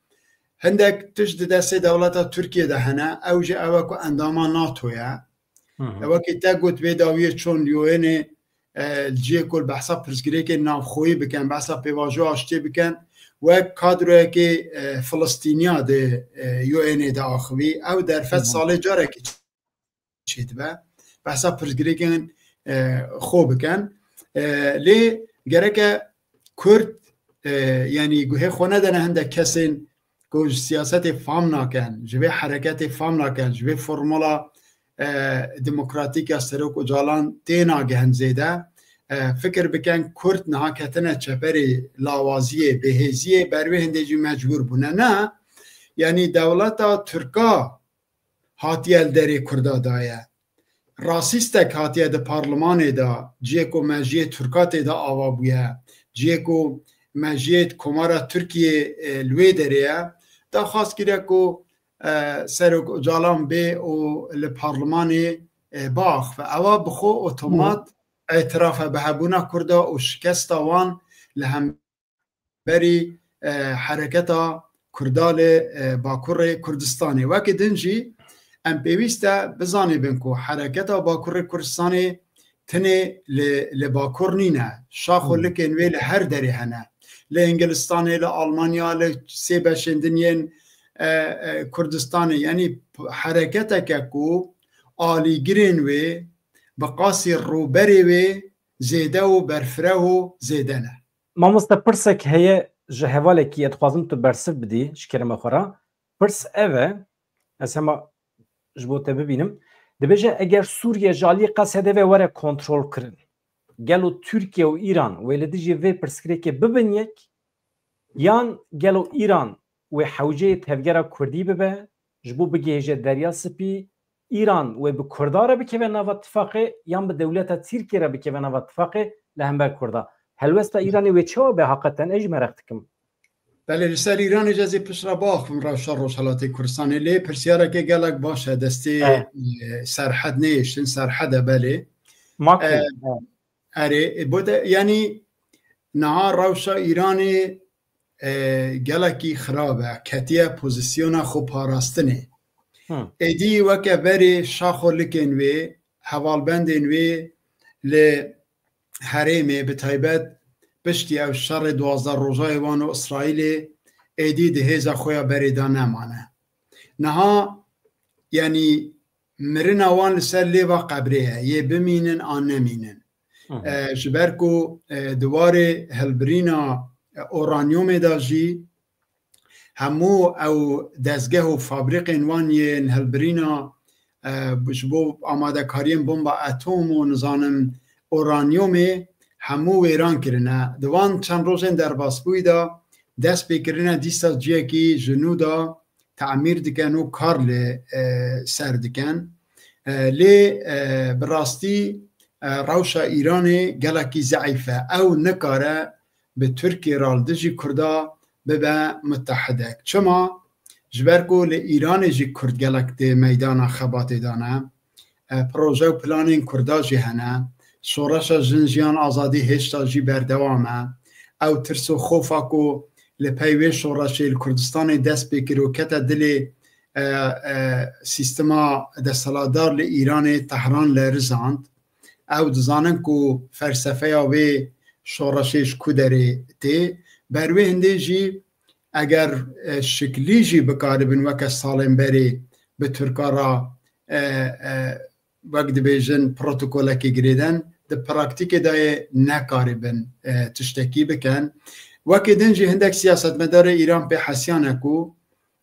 hindek tişt di destê dewleta Tirkiye de hene, ew jî ew e ku endama nato ye. Hı hı. E, wekî te got, vê dawiyê çûn li U N'ê, e, li cihê ku li behsa pirsgirêkên navxweyî bikin, behsa pêvajoya aştiyê bikin, wek kadroyekê, e, Filistîniya di, e, U N'ê de axivî. Ew derfet Hı hı. salê carekê çêdibe. Behsa pirsgirêkên, e, xwe bikin. E, lê gereke Kurd, e, yanî guhê xwe nedene hindek kesên ku ji siyasetê fam nakin, ji vê hereketê fam nakin, ji vê formula, e, demokratîk ya Serok Ocalan tê nagihin zêde. E, fikir bikin Kurd niha ketine çeperê lawaziyê, bêhêziyê, ber wê hindê jî mecbûr bûne. Ne, yanî dewleta Tirka hatiye li derê Kurda daye. Rasîstek hatiye di parlimanê de, cihê ku mejiyê Tirka tê de ava bûye, cihê ku mejiyê Komara Tirkiyê, e, li wê derê ye, daxwaz kire ku, e, Serok Ocalan bê û li parlimanê, e, biaxife. Ewa bi xwe otomat îtirafe bi hebûna Kurda û şikesta wan li hem berî, e, hereketa Kurda li, e, Bakurê Kurdistanê. Wekî din jî em pêwîst e bizanîbin ku hereketa Bakurê Kurdistanê tenê li, li Bakur nîne. Şax û Hmm. likên wê li her derê hene. Li Îngilistanê, li Almanya, li sê beşên din yên, e, e, Kurdistanê. Yanî p-, hereketeke ku alîgirên wê bi qasî rûberê wê zêde û berfireh û zêde ne. Mamoste, pirsek heye ji hevalekî, ez dixwazim tu bersiv bidî ji kerema xwe re. Pirs ev e, ez hema ji bo te bibînim. Dibêje, eger Sûriye ji aliyê Qesedê ve were kontrolkirin, gelo Tirkiye û Îran wê li dijî vê pirsgirêkê bibin yek, yan gelo Îran wê hewceyê tevgera Kurdî bibe, ji bo bigihêje Derya Spî, Îran wê bi Kurda re bikeve nava tifaqê yan bi dewleta Tirkiyê re bikeve nava tifaqê li hember Kurda? Helwesta Îranê wê çawa be heqeten? Ez jî mereq dikim. Belê, li ser Îranê jî ez ê pişt re biaxivim rewşa Rojhelatê Kurdistanê. Lê pirsyareke gelek baş e, destê, Evet. e, Serhed nehêştin, Serhed e belê. Makul. E, Evet. erê, e, bo de, yanî niha rewşa Îranê, e, gelekî xirab e, ketiye pozisyona xwe parastinê. Hı. Êdî weke berê şax û likên wê, hevalbendên wê li herêmê, bi taybet piştî ew şerê duwazdeh rojayê wan û Îsraîlê, êdî di hêza xwe ya berê de nemane. Niha, yanî, mirina wan li ser lêva qebrê ye, yê bimînin an nemînin. Hı hı. E, ji ber ku, e, di warê hilbirîna, e, uranyumê de jî hemû ew dezgeh û fabrîqên wan yên hilbirîna, e, ji bo amadekariyên bomba atom û nizanim uranyumê hemû wêran kirine. Di van çend rojên derbasbûyî de dest pê kirine dîsa ciyekî ji nû de tamîr dikin û kar li, e, ser dikin. E, lê, e, bi rastî, e, rewşa Îranê gelekî zeîf e. Ew nikare bi Tirkiyê re li dijî Kurda bibe mutehidek. Çima? Ji ber ku li Îranê jî Kurd gelek di meydana xebatê de ne. E, proje û planên Kurda jî hene. Şoreşa Jin Jiyan Azadî hêşta jî berdewam e. Ew tirs û xofa ku li pey wê şoreşê li Kurdistanê dest pê kir û kete dilê, e, e, sîstema desthilatdar li Îranê, Tehran lerizand. Ew dizanin ku felsefeya wê şoreşê ji ku derê tê. Ber wê hindê jî eger, e, şiklî jî bikaribin weke salên berê bi Tirka re, e, e, wek dibêjin protokolekê girêdin, di praktîkê de yê nekaribin, e, tiştekî bikin. Wekî din jî hindek siyasetmedarê Îran pê hesiyane ku,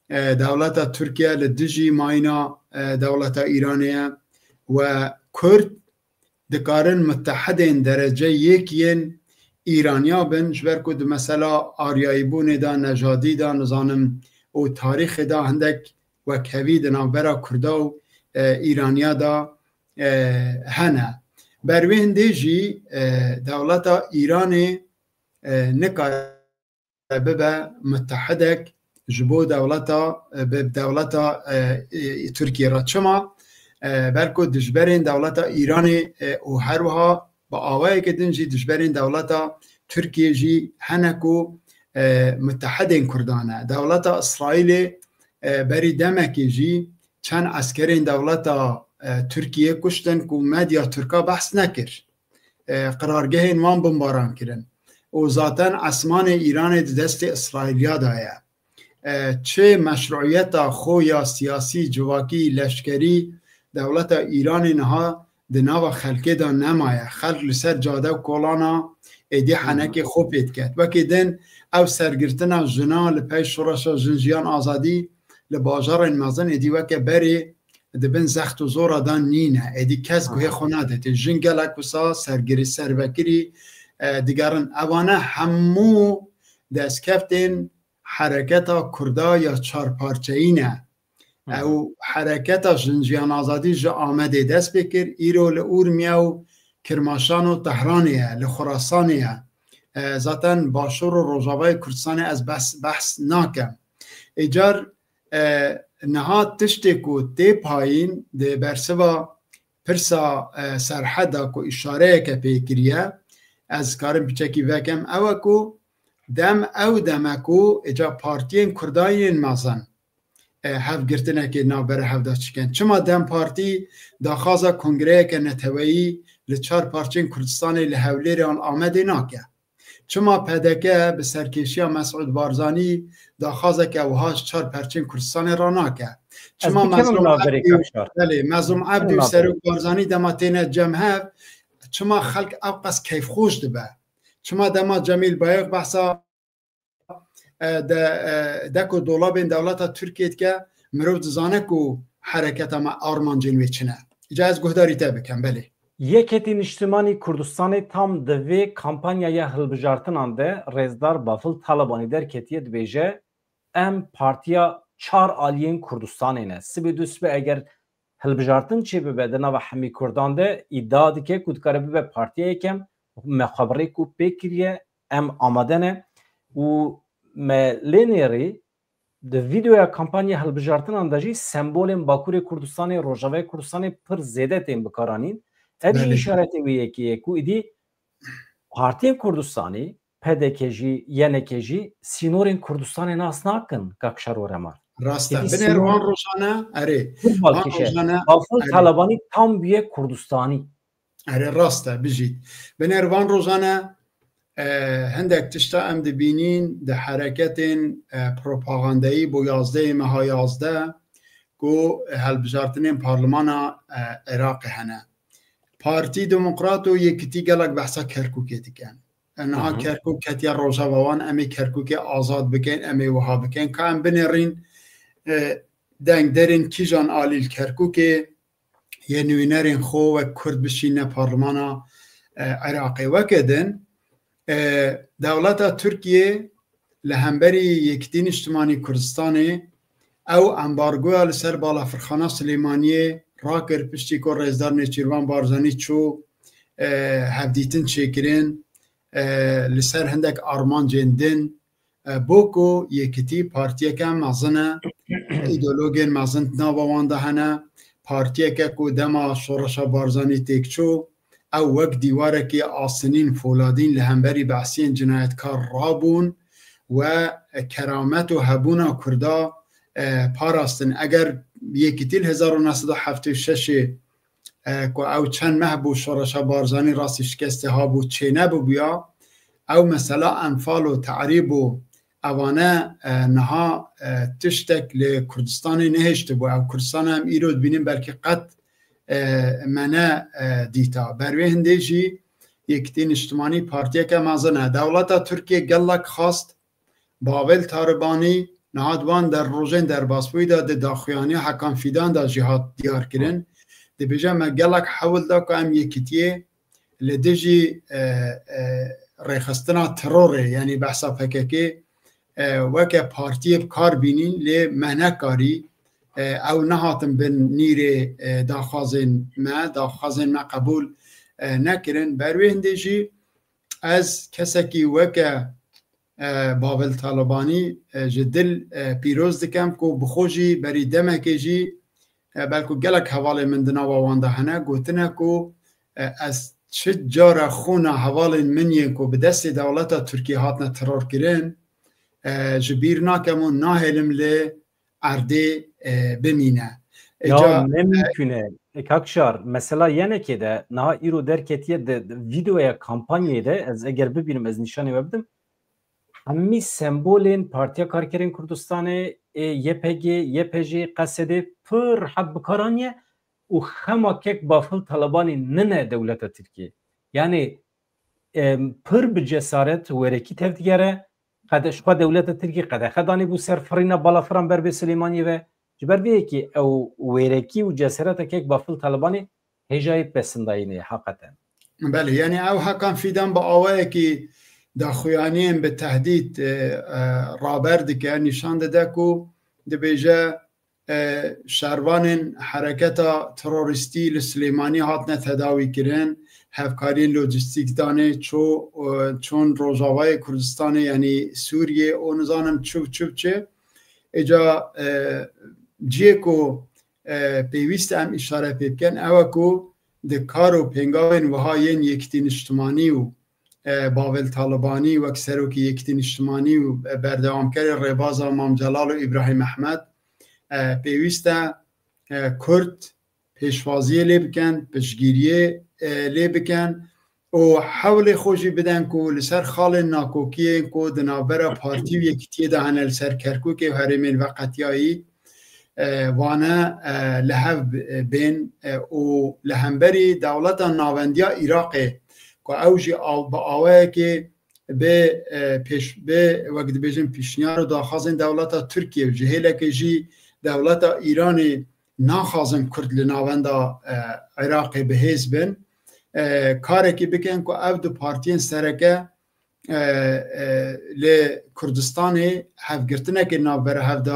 e, dewleta Tirkiye li dijî mayîna, e, dewleta Îranê ye we Kurd dikarin mutehidên derece yek yên Îraniya bin, ji ber ku di mesela aryayîbûnê de, nejadî de, nizanim û tarîxê de hindek wekhevî di navbera Kurda û, e, Îraniya de, e, hene. Ber wê hindê jî, e, dewleta Îranê, e, nikare bibe mutehidek ji bo dewleta, e, bi dewleta, e, e, Tirkiye re. Çima? E, belku dijberên dewleta Îranê, e, û her wiha bi awayeke din jî dijberên dewleta Tirkiye jî hene ku, e, mutehidên Kurdan e. Dewleta Îsraîlê, e, berî demekê jî çend eskerên dewleta, e, Tirkiye kuştin ku medya Tirka behs nekir. E, qirargehên wan bimbaran kirin. Û zaten esmanê Îranê di destê Îsraîliya de ye. E, çi meşruiyeta xwe ya siyasî, civakî, leşkerî dewleta Îranê niha di nava xelkê de nemaye. Xelk li ser cade û kolana êdî henekê xwe pê diket. Wekî din ew sergirtina jina li pey şoreşa Jin Jiyan Azadî li bajarên mezin êdî weke berê di bin zext û zora de nîne. Êdî kes guhê xwe nadetê. Jin gelek wisa sergirî, servekirî, e, digerin. Evane hemû destkeftên hereketa Kurda ya çarparçeyî ne. Ew hereketa Jin Jiyan Azadî ji Amedê dest pê kir, îro li Urmiye û Kirmaşan û Tehranê ye, li Xurasanê ye. E, zaten Başûr û Rojavayê Kurdistanê ez behs, behs nakem. Îcar, e, niha tiştê ku tê payîn di bersiva pirsa, e, serheda ku îşareyeke pê kiriye, ez karim piçekî vekem, ew e ku dem ew dem e ku îca partiyên Kurdan yên mezin, e, hevgirtinekê navbera hevda çikin. Çima DEM Partî daxwaza kongreyeke neteweyî li çar parçên Kurdistanê li Hewlêrê an Amedê nake? Çima P D K bi serkêşiya Mesûd Barzanî daxwazeke wiha ji çar perçên Kurdistanê ranake? Çima Mezlûm Ebdî, belê, Mezlûm Ebdî û Serok Barzanî dema têne cem hev, çima xelk ew qas keyfxweş dibe? Çima dema Cemîl Bayik behsa, e, de, e, dek û dolabên dewleta Tirkiyê dike, mirov dizane ku hereketa me armancên wê çi ne. Îca ez guhdarî te bikim, belê. Yeketî Niştimanî Kurdistanê tam di vê kampanyaya hilbijartinan de Rêzdar Bafil Talebanî derketiye, dibêje, em partiya çar aliyên Kurdistanê ne. Sibê du sibê eger hilbijartin çêbibe di nava hemî Kurdan de, îdia dike ku dikare bibe partiya yekem, me xwe bi rê ku pê kiriye, em amade ne. Û me lê nêrî di vîdeoya kampanya hilbijartinan de jî sembolên Bakurê Kurdistanê, Rojavayê Kurdistanê pir zêde tên bikaranîn. Ev jî Belê. îşaretê wê yekê ye ku îdî partiyên Kurdistanê, P D K jî, Y N K jî sînorên Kurdistanê nas nakin, kak Şerwar Emar. Rast e. Êdî Binêr sînor van rojane, erê, pir van balkêş e. rojane, Bafil erê. Talebanî tam bûye Kurdistanî. Erê, rast e, bijît. Binêr van rojane, e, hindek tişta em dibînîn di hereketên, e, propagandayî bo yazdehê meha yazdeh ku hilbijartinên parlimana, e, Iraqê hene. Partî Demokrat û Yekitî gelek behsa Kerkûkê dikin. E, niha Hı hı. Kerkûk ketiye rojeva wan, em ê Kerkûkê azad bikin, em ê wiha bikin. Ka em binêrîn, e, dengderên kîjan alî li Kerkûkê, yê nûnerên xwe wek Kurd bişîne parlimana, e, Iraqê. Weke din, e, dewleta Tirkiyê li hemberî Yekitî Niştimanî Kurdistanê ew embargoya li ser balafirxana Silêmaniyê rakir, piştî ku Rêzdar Nêçîrvan Barzanî çû, e, hevdîtin çêkirin, e, li ser hindek armancên din, e, bo ku Yekitî partiyeke mezin e, îdeologên mezin di nava wan de hene, partiyeke ku dema şoreşa Barzanî têk çû, ew wek dîwarekî asinîn foladîn li hemberî behsiyên cinayetkar rabûn we keramet û hebûna Kurda, e, parastin. Eger Yekitî li hezar û neh sed û heftê û şeş e, ku ew çend meh bû şoreşa Barzanî rastî şikestê habû çênebûbûya, ew mesela enfal û te'rîb û evane, e, niha, e, tiştek li Kurdistanê nehiştibû. Ew Kurdistan em îro dibînin belkî qet, e, me ne, e, dîta. Ber wê hindê jî Yekitî Niştimanî partiyeke mezin e. Dewleta Tirkiye gelek xwest Bafil Talebanî Niha di wan der rojên derbasbûyî de di daxuyaniya Hakan Fîdan de jî hat diyar kirin. Dibêje me gelek hewl da ku em yekitiyê li dijî, e, e, rêxistina terorê, yanî behsa P K K, e, weke partiyê bi kar bînîn, lê me nekarî, e, ew nehatin bin nîrê, e, daxwazên me, daxwazên me qebûl, e, nekirin. Ber wê hindê jî ez kesekî weke, e, Bavel Talibanî, e, ji dil, e, pîroz dikem ku bi xwe jî berî demekê jî, e, belku gelek hevalên min di nava wan de hene, gotine ku, e, ez çi cara xûna hevalên min yên ku bi destê dewleta Tirkiyê hatine teror kirin, e, ji bîr nakem û nahêlim li erdê, e, bimîne. Ya, îca ne mimkûn e. E, Kak Şar, mesela yenekê de, niha îro derketiye de, de, vîdeoya kampanyayê de, ez eger bibînim, ez nîşanê we bidim. Hemî sembolên Partiya Karkerên Kurdistanê, ê Y P G, Y P J, Q S D pir rehet bi kar aniye û xema kek Bafil Talebanî nine dewleta Tirkiyê. Yanî, em, pir bi cesaret wêrekî tevdigere, qede-, ji xwe dewleta Tirkiyê qedexe danî bû ser firîna balafiran ber bê Silêmaniyê ve. Ji ber vê yekê ew wêrekî û cesareta kek Bafil Talebanî hêjayî pesindayînê heqeten. Belê, yanî ew Hakan Fîdan bi awayekî daxuyaniyên bi tehdît, e, e, raber dike, nîşan dide ku dibêje, e, şervanên hereketa terorîstî li Silêmanî hatine tedawî kirin, hevkariyên lojîstîk danê, ço, e, çon Rojavayê Kurdistanê, yanî Sûriyê û nizanim çi û çi û çi. Îca, e, cihê ku, e, pêwîst e em îşare pê bikin, ew e ku di kar û pêngavên wiha yên Yekîtî Niştimanî û, e, Bavel Talibanî wek serokê Yekîtî Niştimanî û, e, berdewamkerê rêbaza Mam Celal û Îbrahîm Ehmed, e, pêwîst e, e, Kurd pêşwaziyê lê bikin, piştgiriyê, e, lê bikin û hewlê xwe jî bidin ku li ser xalên nakokiyên ku di navbera partî û yekitiyê de hene li ser Kerkûkê û herêmên veqetiyayî, e, wane, e, li hev b-, bên, e, û li hemberî dewleta navendiya Iraqê ku ew jî aw-, bi awayekê bi, e, pêş-, bi, wek dibêjin, pîşniyar û daxwazên dewleta Tirkiye û ji hêlekê jî dewleta Îranê naxwazin Kurd li navenda, e, Iraqê bi hêz bin, e, karekî bikin ku ev du partiyên sereke, e, e, li Kurdistanê hevgirtinekê navbera hev de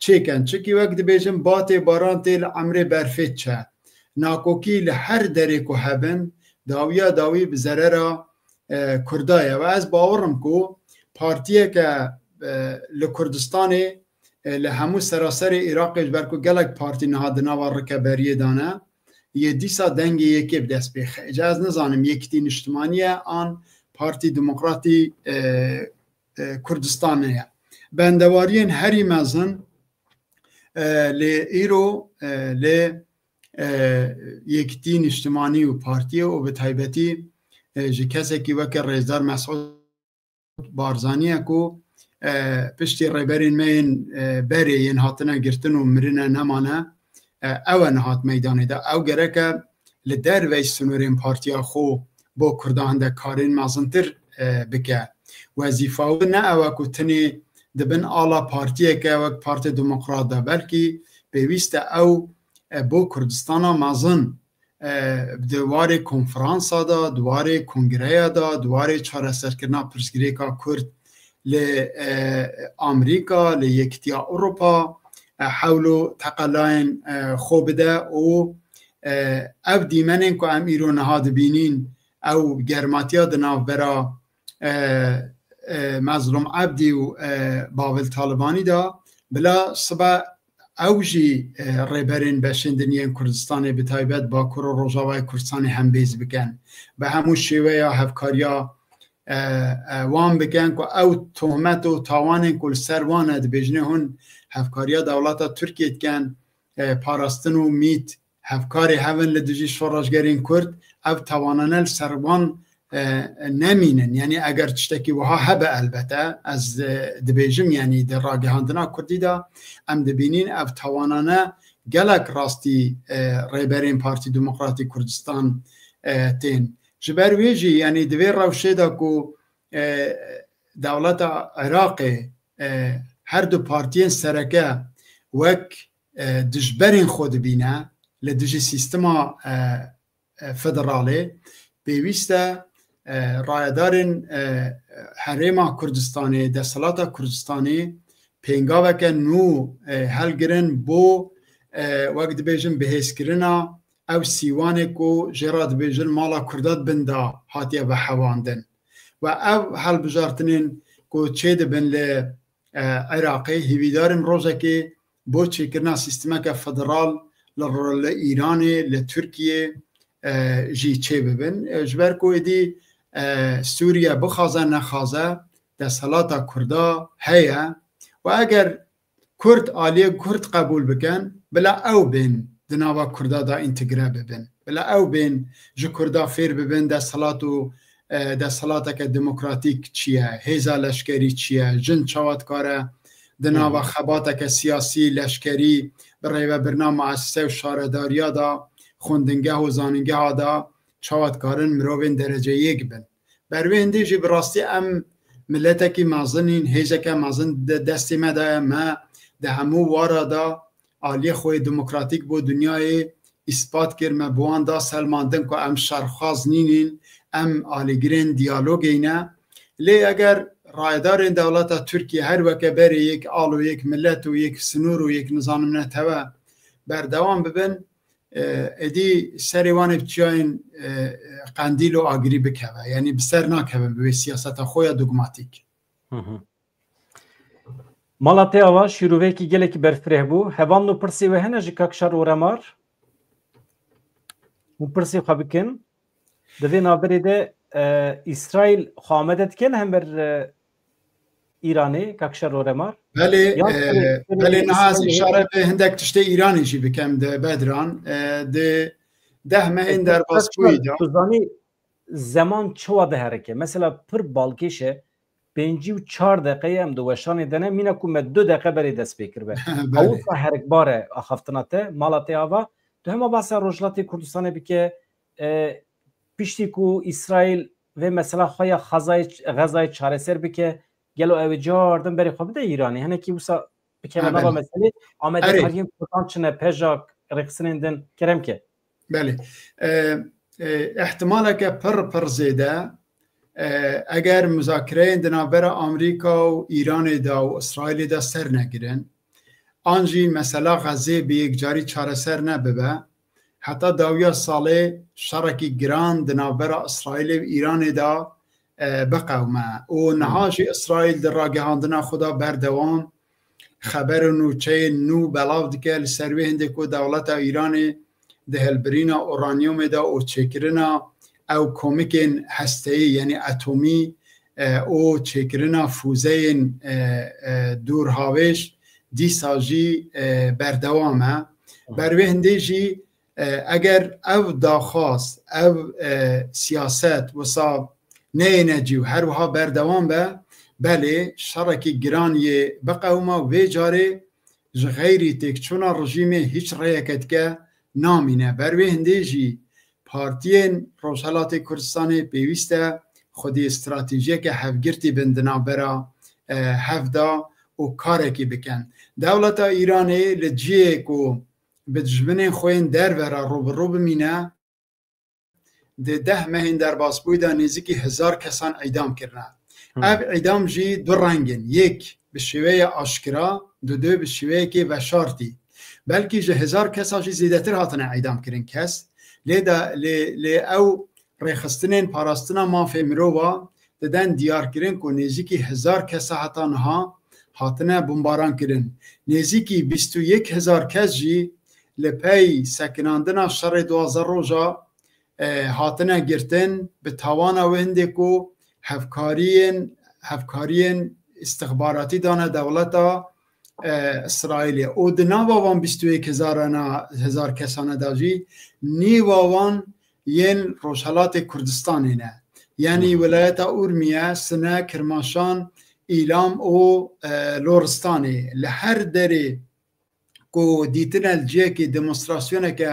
çêkin. Çikî wek dibêjin, batê baran tê li emrê berfê çe. Nakokî li her derê ku hebin, dawiya dawî bi zerera, e, Kurda ye. Ve ez bawer im ku partiyeke, e, li Kurdistanê, e, li hemû seraserê Iraqê, ji ber ku gelek partî niha di nava rikeberiyê de ne, yê dîsa dengê yekê bi dest pêxe. Îca ez nizanim Yekîtî Niştimanî ye an Partî Demokratî, e, e, Kurdistanê ye. Bendewariyên herî mezin, e, lê îro, e, lê, e, Yekîtî Niştimanî û Partiyê û bi taybetî, e, ji kesekî weke Rêzdar Mesûd Barzanî ye ku, e, piştî rêberên me yên, e, berê yên hatine girtin û mirine nemane, e, ew e nihat meydanê de. Ew gereke li derveyî sînorên partiya xwe bo Kurdan de karên mezintir, e, bike. Wezîfa wî ne ew e ku tenê di bin ala partiyeke wek Partê Demokrat de, belkî pêwîst e ew, e, bo Kurdistana mezin, e, di warê konferansa de, di warê kongreya de, di warê çareserkirina pirsgirêka Kurd li, e, Amerîka, li Yekitiya Ewropa, e, hewl û teqelayên, e, xwe bide û, e, ev dîmenên ku em îro niha dibînîn, ew germatiya di navbera, e, e, Mezlûm Ebdî û, e, Bavil Talibanî de, bila sibe ew jî, e, rêberên beşên din yên Kurdistanê, bi taybet Bakur û Rojavayê Kurdistanê hembêz bikin. Bi hemû şêweya hevkariya, e, e, wan bikin ku ew tohmet û tawanên ku li ser wan e, dibêjinê hûn hevkariya dewleta Tirkiyê dikin, e, parastin û mît, hevkarê hev in li dijî şoreşgerên Kurd, ev tawanane li ser wan, e, nemînin. Yanî eger tiştekî wiha hebe elbete, ez, e, dibêjim, yanî di ragihandina Kurdî de em dibînîn ev tawanane gelek rastî, e, rêberên Partî Demokratî Kurdistan, e, tên. Ji ber wê jî, yanî di vê rewşê de ku, e, dewleta Iraqê, e, her du partiyên sereke wek, e, dijberên xwe dibîne li dijî sîstema, e, e, federalê, pêwîst e, e, rayedarên, e, Herêma Kurdistanê, desthilata Kurdistanê pêngaveke nû, e, helgirin bo, e, wek dibêjin bihêzkirina ew sîwanê ku jê re dibêjin mala Kurda di bin de hatiye vehewandin. Ve ev helbijartinên ku çêdibin li, e, Iraqê, hîvîdarin rojekê bo çêkirina sîstemeke federal li, li Îranê, li Tirkiyê, e, jî çêbibin. E, ji ber ku êdî, e, Sûriye bixwaze nexwaze, desthilata Kurda heye. Û eger Kurd aliyê Kurd qebûl bikin, bila ew bên di nava Kurda de întegre bibin. Bila ew bên ji Kurda fêr bibin desthilat û, e, desthilateke demokratîk çi ye, hêza leşkerî çi ye, jin çawa dikare di nava xebateke siyasî, leşkerî, bi rêvebirina muesese û şaredariya de, xwendingeha û zanîngeha de çawa dikarin mirovên derece yek bin. Ber wê hindê jî bi rastî em miletekî mezin in, hêzeke mezin di destê me de ye. Me di hemû wara de aliyê xwe yê demokratîk bo dinyayê îspat kir, me bi wan da selmandin ku em şerxwaz nînin, em alîgirên diyalogê ne. Lê eger rayedarên dewleta Tirkiye her weke berê yek al û yek milet û yek sinûr û yek nizanim netewe berdewam bibin, e, êdî serê wan ê bi çiyayên, e, qendîl û agirî bikeve. Yanî bi ser nakevin bi wê siyaseta xwe ya dogmatîk. Hı hı. Mala te ava şîroveyekî gelekî berfireh bû. Heval nû pirsê we hene ji Kak Şar Oremar? Hûn pirsê xwe bikin. Di vê navberê de, e, Îsraîl xwe amade dike li hember, e, Îranê, Kak Şar Oremar? Belê, Yan e, serê, serê belê niha ez Îsraîlê îşare bi hindek tiştê Îranê jî bikem de Bedran. E, di deh mehên derbasbûyî de. Tu zanî zeman çawa diherike? Mesela pir balkêş e, pêncî û çar deqeyê em di weşanê de ne, mîna ku me du deqe berê dest pê kiribe. Belê. Ew wisa herikbar e axaftina te, mala te ava, tu hema behsa Rojhilatê Kurdistanê bike, e, piştî ku Îsraîl vê mesela xwe ya Xezayê, Xezayê çareser bike, gelo ew ê cardin berê xwe bide Îranê? Hinekî wisa bikeve Ha, nava belê. meselê, Erê. amadekariyên Kurdan çi ne, pejak, rêxistinên din, kerem ke. Belê. E, e, ihtimaleke pir, pir zêde, e, eger muzakireyên di navbera Amerîka û Îranê de û Îsraîlê de ser negirin, an jî mesela Xezê bi yekcarî çareser nebibe, heta dawiya salê şerekî giran di navbera Îsraîlê û Îranê de, e, biqewime. Û niha Hmm. jî Îsraîl di ragihandina xwe de berdewam xeber û nûçeyên nû belav dike li ser wê hindê ku dewleta Îranê di hilbirîna uranyumê de û çêkirina ew komikên hesteyî, yanî atomî, e, û çêkirina fûzeyên, e, e, dûrhawêj dîsa jî, e, berdewam e. Ber wê hindê jî, e, eger ev daxwaz, ev, e, siyaset wisa neyêne cî û her wiha berdewam be, belê şerekî giran yê biqewima û vê carê ji xeyrî têkçûna rejîmê hîç rêyeke dike namîne. Ber wê hindê jî partiyên Rojhelatê Kurdistanê pêwîst e xwedî stratejiyeke hevgirtî bin di navbera, e, hev de û karekî bikin. Dewleta Îranê li cihê ku bi dijminên xwe yên derve re rû bi rû bimîne, di deh mehên derbasbûyî de nêzîkî hezar kesan îdam kirine. Hmm. Ev îdam jî du reng in. Yek bi şêweyê aşkira, dudu bi şêweyekê veşartî. Belkî ji hezar kesa jî zêdetir hatine îdam kirin kes. Lê de, lê, lê ew rêxistinên parastina mafê mirova didin diyarkirin ku nêzîkî hezar kesa heta niha hatine bombaran kirin. Nêzîkî bîst û yek hezar kes jî li pey sekinandina şerê duwazdeh roja, e, hatine girtin, bi tawana wê hindê ku hevkariyên, hevkariyên îstixbaratî dane dewleta, e, Îsraîlê. Û di nava van bîst û yek hezarana, hezar kesane de jî nîva wan yên Rojhelatê Kurdistanê ne. Yanî Hı. Wilayeta Urmiye, Sine, Kirmaşan, Îlam û, e, Loristanê. Li her derê ku dîtine li cihekî demonstrasyoneke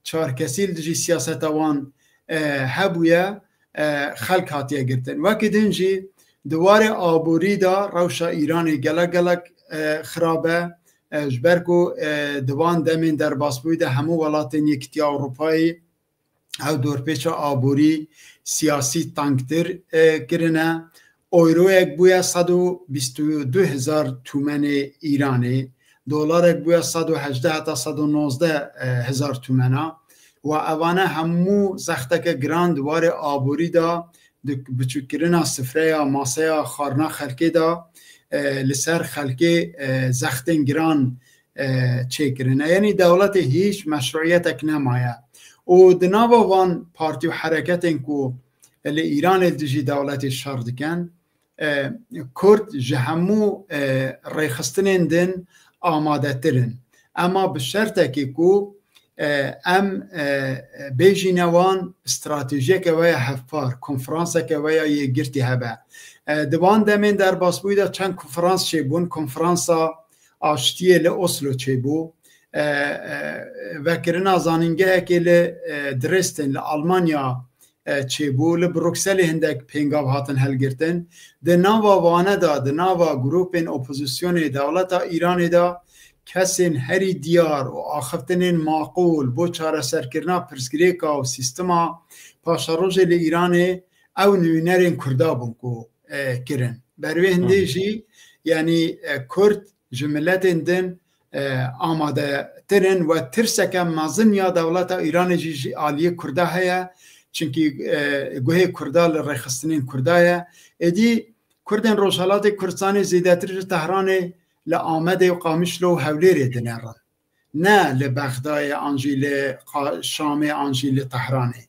çarkesî li dijî siyaseta wan, e, hebûye, e, xelk hatiye girtin. Wekî din jî di warê aborî de rewşa Îranê gelek gelek e, xirab e. E, ji ber ku, e, di van demên derbasbûyî de hemû welatên Yekîtiya Ewropayê ew dorpêça aborî, siyasî tengtir, e, kirine. Euroyek bûye sed û bîst û du hezar tûmenê Îranê, dolarek bûye sed û hejdeh heta sed û nozdeh hezar tûmena. Wa evane hemû zexteke giran di warê aborî de, di biçûkkirina sifreya, maseya xwarina xelkê de, e, li ser xelkê, e, zextên giran, e, çêkirine. Yanî dewletê hîç meşruiyetek nemaye. Û di nava van partî û hereketên ku li Îranê li dijî dewletê şer dikin, e, Kurd ji hemû, e, rêxistinên din amadetir in. Ema bi şertekê ku, e, em, e, bêjîne wan stratejiyeke we ya hevpar, konferanseke we ya yekgirtî hebe. E, di van demên derbasbûyî de çend konferans çêbûn, konferansa aştiyê li Oslo çêbû. E, e, vekirina zanîngehekê li, e, Dresden, li Almanya, e, çêbû. Li Brukselê hindek pêngav hatin helgirtin. Di nava vane de, di nava grûpên opozisyonê dewleta Îranê de kesên herî diyar û axiftinên maqûl bo çareserkirina pirsgirêka û sîstema paşerojê li Îranê ew nivînerên Kurda bûn ku, e, kirin. Ber wê hindê Hı. jî, yanî, e, Kurd ji miletên din, e, amadetir in we tirseke mezin ya dewleta Îranê jî ji aliyê Kurda heye. Çimkî, e, guhê Kurda li rêxistinên Kurda ye. Êdî Kurdên Rojhelatê Kurdistanê zêdetir ji Tehranê li Amedê û Qamişlo û Hewlêrê dinerin. Ne li Bexdayê an jî li Qa-, Şamê an jî li Tehranê.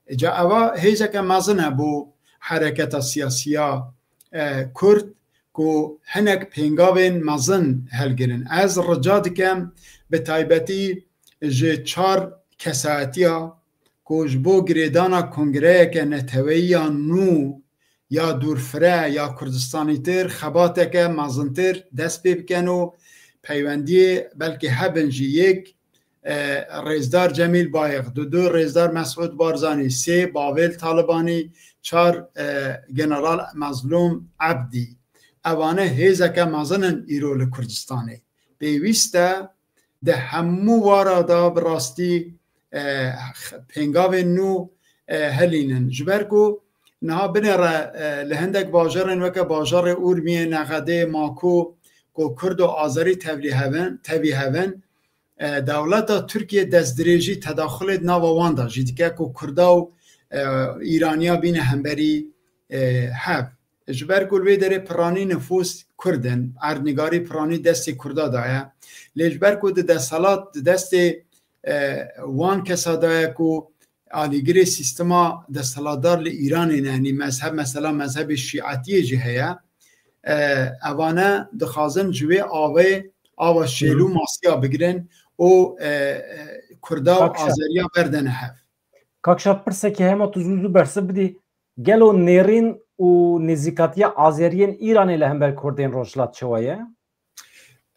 Îca eva hêzeke mezin e bo hereketa siyasiya, e, Kurd ku hinek pêngavên mezin helgirin. Ez rica dikem bi taybetî ji çar kesayetiya ku ji bo girêdana kongreyeke neteweyî ya nû ya dûrfire ya Kurdistanîtir xebateke mezintir dest pê bikin û peywendiyê belkî hebin ji yek, e, Rêzdar Cemîl Bayik, du du Rêzdar Mesûd Barzanî, sê Bavêl Talibanî, çar, e, General Mezlûm Ebdî. Evane hêzeke mezin in îro li Kurdistanê. Pêwîst e di hemû wara de bi rastî, e, pêngavên nû, e, helînin. Ji ber ku niha binêre, e, li hindek bajarên weke bajarê Urmiyê, Nexedê, Mako ku Kurd û Azerî tevlî hev in, tevî hev in, e, dewleta Tirkiye destdirêjî tedaxulê di nava wan de jî dike ku Kurda û, e, Îraniya bîne hemberî, e, hev. Ji ber ku li wê derê piranî nifûs Kurd in, erdnigarî piranî destê Kurda de ye. Lê ji ber ku di desthilat, di destê, e, wan kesa de ye ku alîgirê sîstema desthilatdar li Îranê ne, yanî mezheb, mesela mezhebê şîetiyê jî heye, e, evane dixwazin ji wê avê ava şêl û Hı. masiya bigirin û, e, e, Kurda û Kak Şa- Azeriya berdene hev. Kak Şa, pirsekî hema tu zû zû bersiv bidî. Gelo nêrîn û nêzîkatiya Azeriyên Îranê li hember Kurdên Rojhilat çawa ye?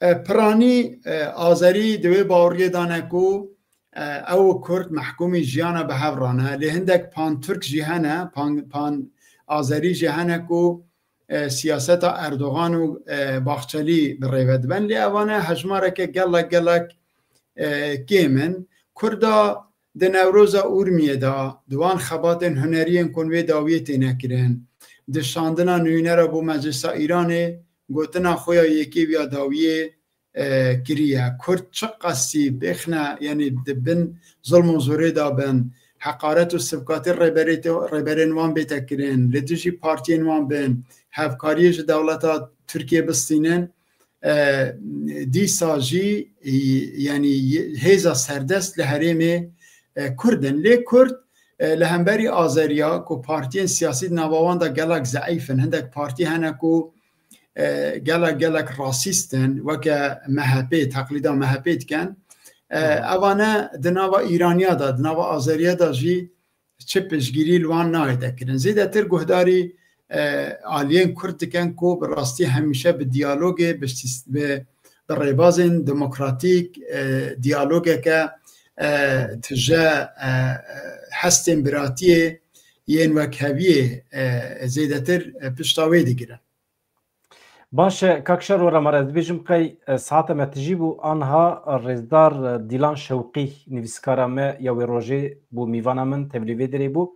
E, piranî, e, Azerî di wê baweriyê de ne ku, e, ew û Kurd mehkûmî jiyana bi hev re ne. Lê hindek pan-Tirk jî hene, pan, pan-Azerî jî hene ku, e, siyaseta Erdogan û, e, Baxçelî bi rê ve dibin. Lê evane hejmareke gelek, gelek, e, kêm in. Kurda di Newroza Urmiyê de, di wan xebatên hunerî yên ku wê dawiyê têne kirin, di şandina nûnera bo Meclisa Îranê gotina xwe ya yekê ya dawiyê, e, kiriye. Kurd çiqasî bêxne, yanî di bin zilm û zorê de bin, heqaret û sivkatê rêberê-, rêberên wan bête kirin, li dijî partiyên wan bin, hevkariyê ji dewleta Tirkiye bistînin, e, dîsa jî, e, yanî hêza serdest li herêmê, e, Kurd in. Lê Kurd, e, li hemberî Azeriya ku partiyên siyasî di nava wan de gelek zeîf in, hindek partî hene ku, e, gelek, gelek rasîst in, weke M H P, teqlîda M H P dikin. E, Hı hı. Evane di nava Îraniya de, di nava Azeriya de jî çi piştgirî li wan nayête kirin. Zêdetir guhdarî, e, aliyên Kurd dikin ku bi rastî hemîşe bi diyalogê, bi sîs-, bi, bi rêbazên demokratîk, e, diyalogeke, e, tije, e, e, hestên biratiyê yên wekheviyê, e, zêdetir, e, pişta wê digirin. Baş e, Kak Şar, were me re ez dibêjim qey, e, saete me tijî bû, anha, e, rêzdar, e, Dîlan Şewqî, nivîskara me ya wê rojê bû, mîvana min, tevlî vê derê bû.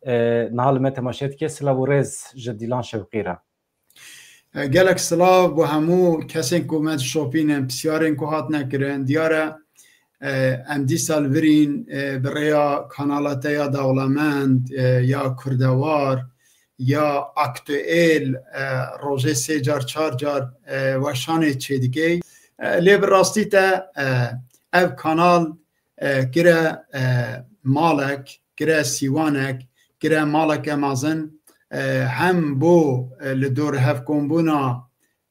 E, niha li me temaşe dike, silav û rêz ji Dîlan Şewqî re. E, gelek silav bo hemû kesên ku me dişopînin, pisyarên ku hatine kirin. Diyar e, e, em dîsa li vir în, e, bi rêya kanala te ya dewlemend, e, ya Kurdewar, ya Aktuêl, e, rojê sê car, çar car, e, weşanê çêdikey. E, lê bi rastî te, e, ev kanal, e, kire, e, malek, kire sîwanek, kire maleke mezin, e, hem bo, e, li dor hevkombûna,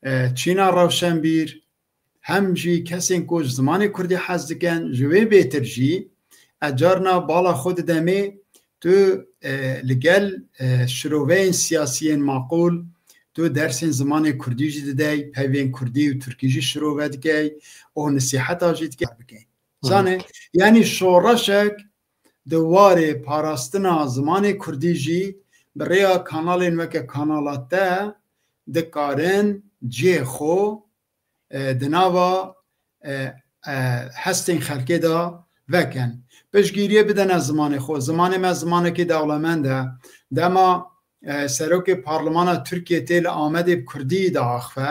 e, çîna rewşenbîr, hem jî kesên ku ji zimanê kurdî hez dikin, ji wê bêtir jî, ez carna bala xwe didemê, tu, e, li gel, e, şiroveyên siyasiyên maqûl, tu dersên zimanê kurdî jî didey, peyvên kurdî û tirkî jî şirove dikey û nisîheta jî dikey bikey. Hı hı. Zanê, yanî şoreşek di warê parastina zimanê kurdî jî bi rêya kanalên weke kanala te dikarin cihê xwe, e, di nava, e, e, hestên xelkê de vekin. Piştgiriyê bidene zimanê xwe. Zimanê me zimanekî dewlemend e. Dema, e, serokê parlemana Tirkiyê tê li Amedê bi kurdî diaxive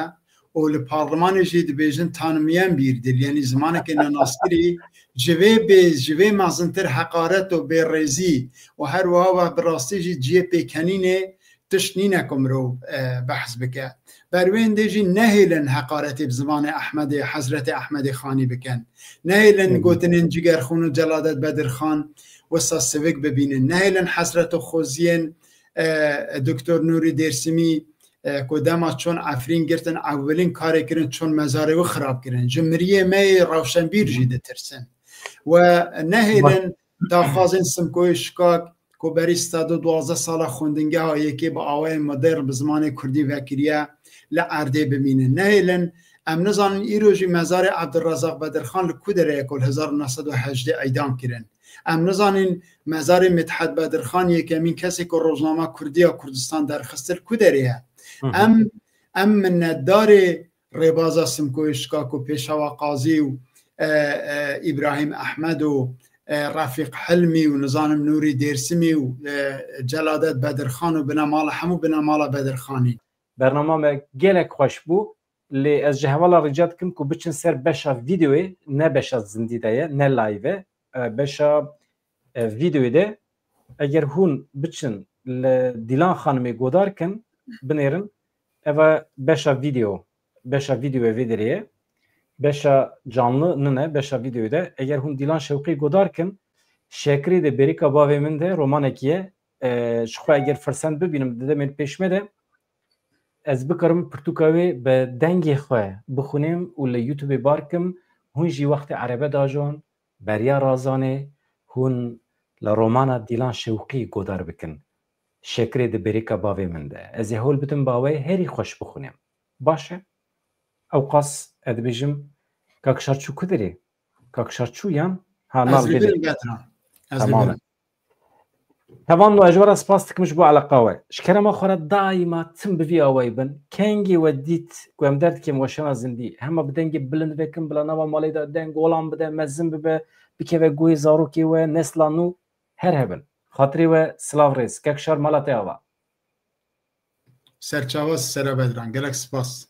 û li parlemanê jî dibêjin tanımayan bir dil, yanî zimanekê nenaskirî, ji vê bê, ji vê mezintir heqaret û bêrêzî û her wiha we bi rastî jî cihê pêkenînê tişt nîne ku mirov, e, behs bike. Ber wê hindê jî nehêlin heqaretê bi zimanê Ehmedê, Hezretê Ehmedê Xanî bikin. Nehêlin Hı hı. gotinên Cigerxûn û Celadet Bedirxan wisa sivik bibînin. Nehêlin hesret û xoziyên, e, Doktor Nûrî Dêrsimî, e, ku dema çon Efrîn girtin, ewilîn karê kirin, çon mezarê wî xirab kirin. Ji miriyê me yê rewşenbîr jî ditirsin. We nehêlin daxwazên Simkoyê Şikak ku berî sed û duwazdeh sala xwendingeha yekê bi awayên modern bi zimanê kurdî vekiriye, li erdê bimînin. Nehêlin, em nizanin îro jî mezarê Ebdulrezaq Bedirxan li ku derê ye ku li hezar û neh sed û hejdeh îdam kirin. Em nizanin mezarê Mithet Bedirxan, yekemîn kesê ku rojnama kurdî ya Kurdistan derxist, li ku derê ye. Hı hı. Em, em minnetdarê rêbaza Simkoyê Şikak û Pêşewa Qazî û, e, e, Îbrahîm Ehmed û, e, Refîq Hilmî û nizanim Nûrî Dêrsimî û, e, Celadet Bedirxan û binemala, hemû binemala Bedirxanî. Bernama me gelek xweş bû, lê ez ji hevala rica dikim ku biçin ser beşa vîdeoyê, ne beşa zindî de ye, ne live e, e, beşa, e, vîdeoyê de eger hûn biçin li Dîlan Xanimê godar kin, binêrin, eva beşa vîdeo, beşa vîdeoyê vê derê ye. Beşa canlı nine, beşa vîdeoyê de. Eger hûn Dîlan Şewqî godar kin, Şekrê de Bêrîka Bavê Min de romanekî ye. E, ji xwe eger firsend bibînim di demên pêş me de, ez bikarim pirtûka wê bi dengê xwe bixwînim û li YouTubeê bar kim, hûn jî wextê erebe dajon, beriya razanê, hûn li romana Dîlan Şewqî godar bikin. Şekrê di Bêrîka Bavê Min de. Ez ê hewl bidim ba we herî xweş bixwînim. Baş e? Ewqas ez dibêjim, Kak Şar çû ku derê? Kak Şar çû yan? Ha, Ez nav li vir gelê. im, Bedran. Ez li Tamam vir e. im. Tevan, no, ez ji we re spas dikim ji bo eleqa we. Ji kerema xwe re daîma tim bi vî awayî bin. Kengê we dît ku em derdikêm weşana zindî, hema bi dengê bilind vekin, bila nava malê de deng olan bide, mezin bibe, bikeve guhê zarokê we, nesla nû her hebin. Xatirê we silav rêz. Kek Şar, mala te ava. Serçava sere Bedran. Gelek spas.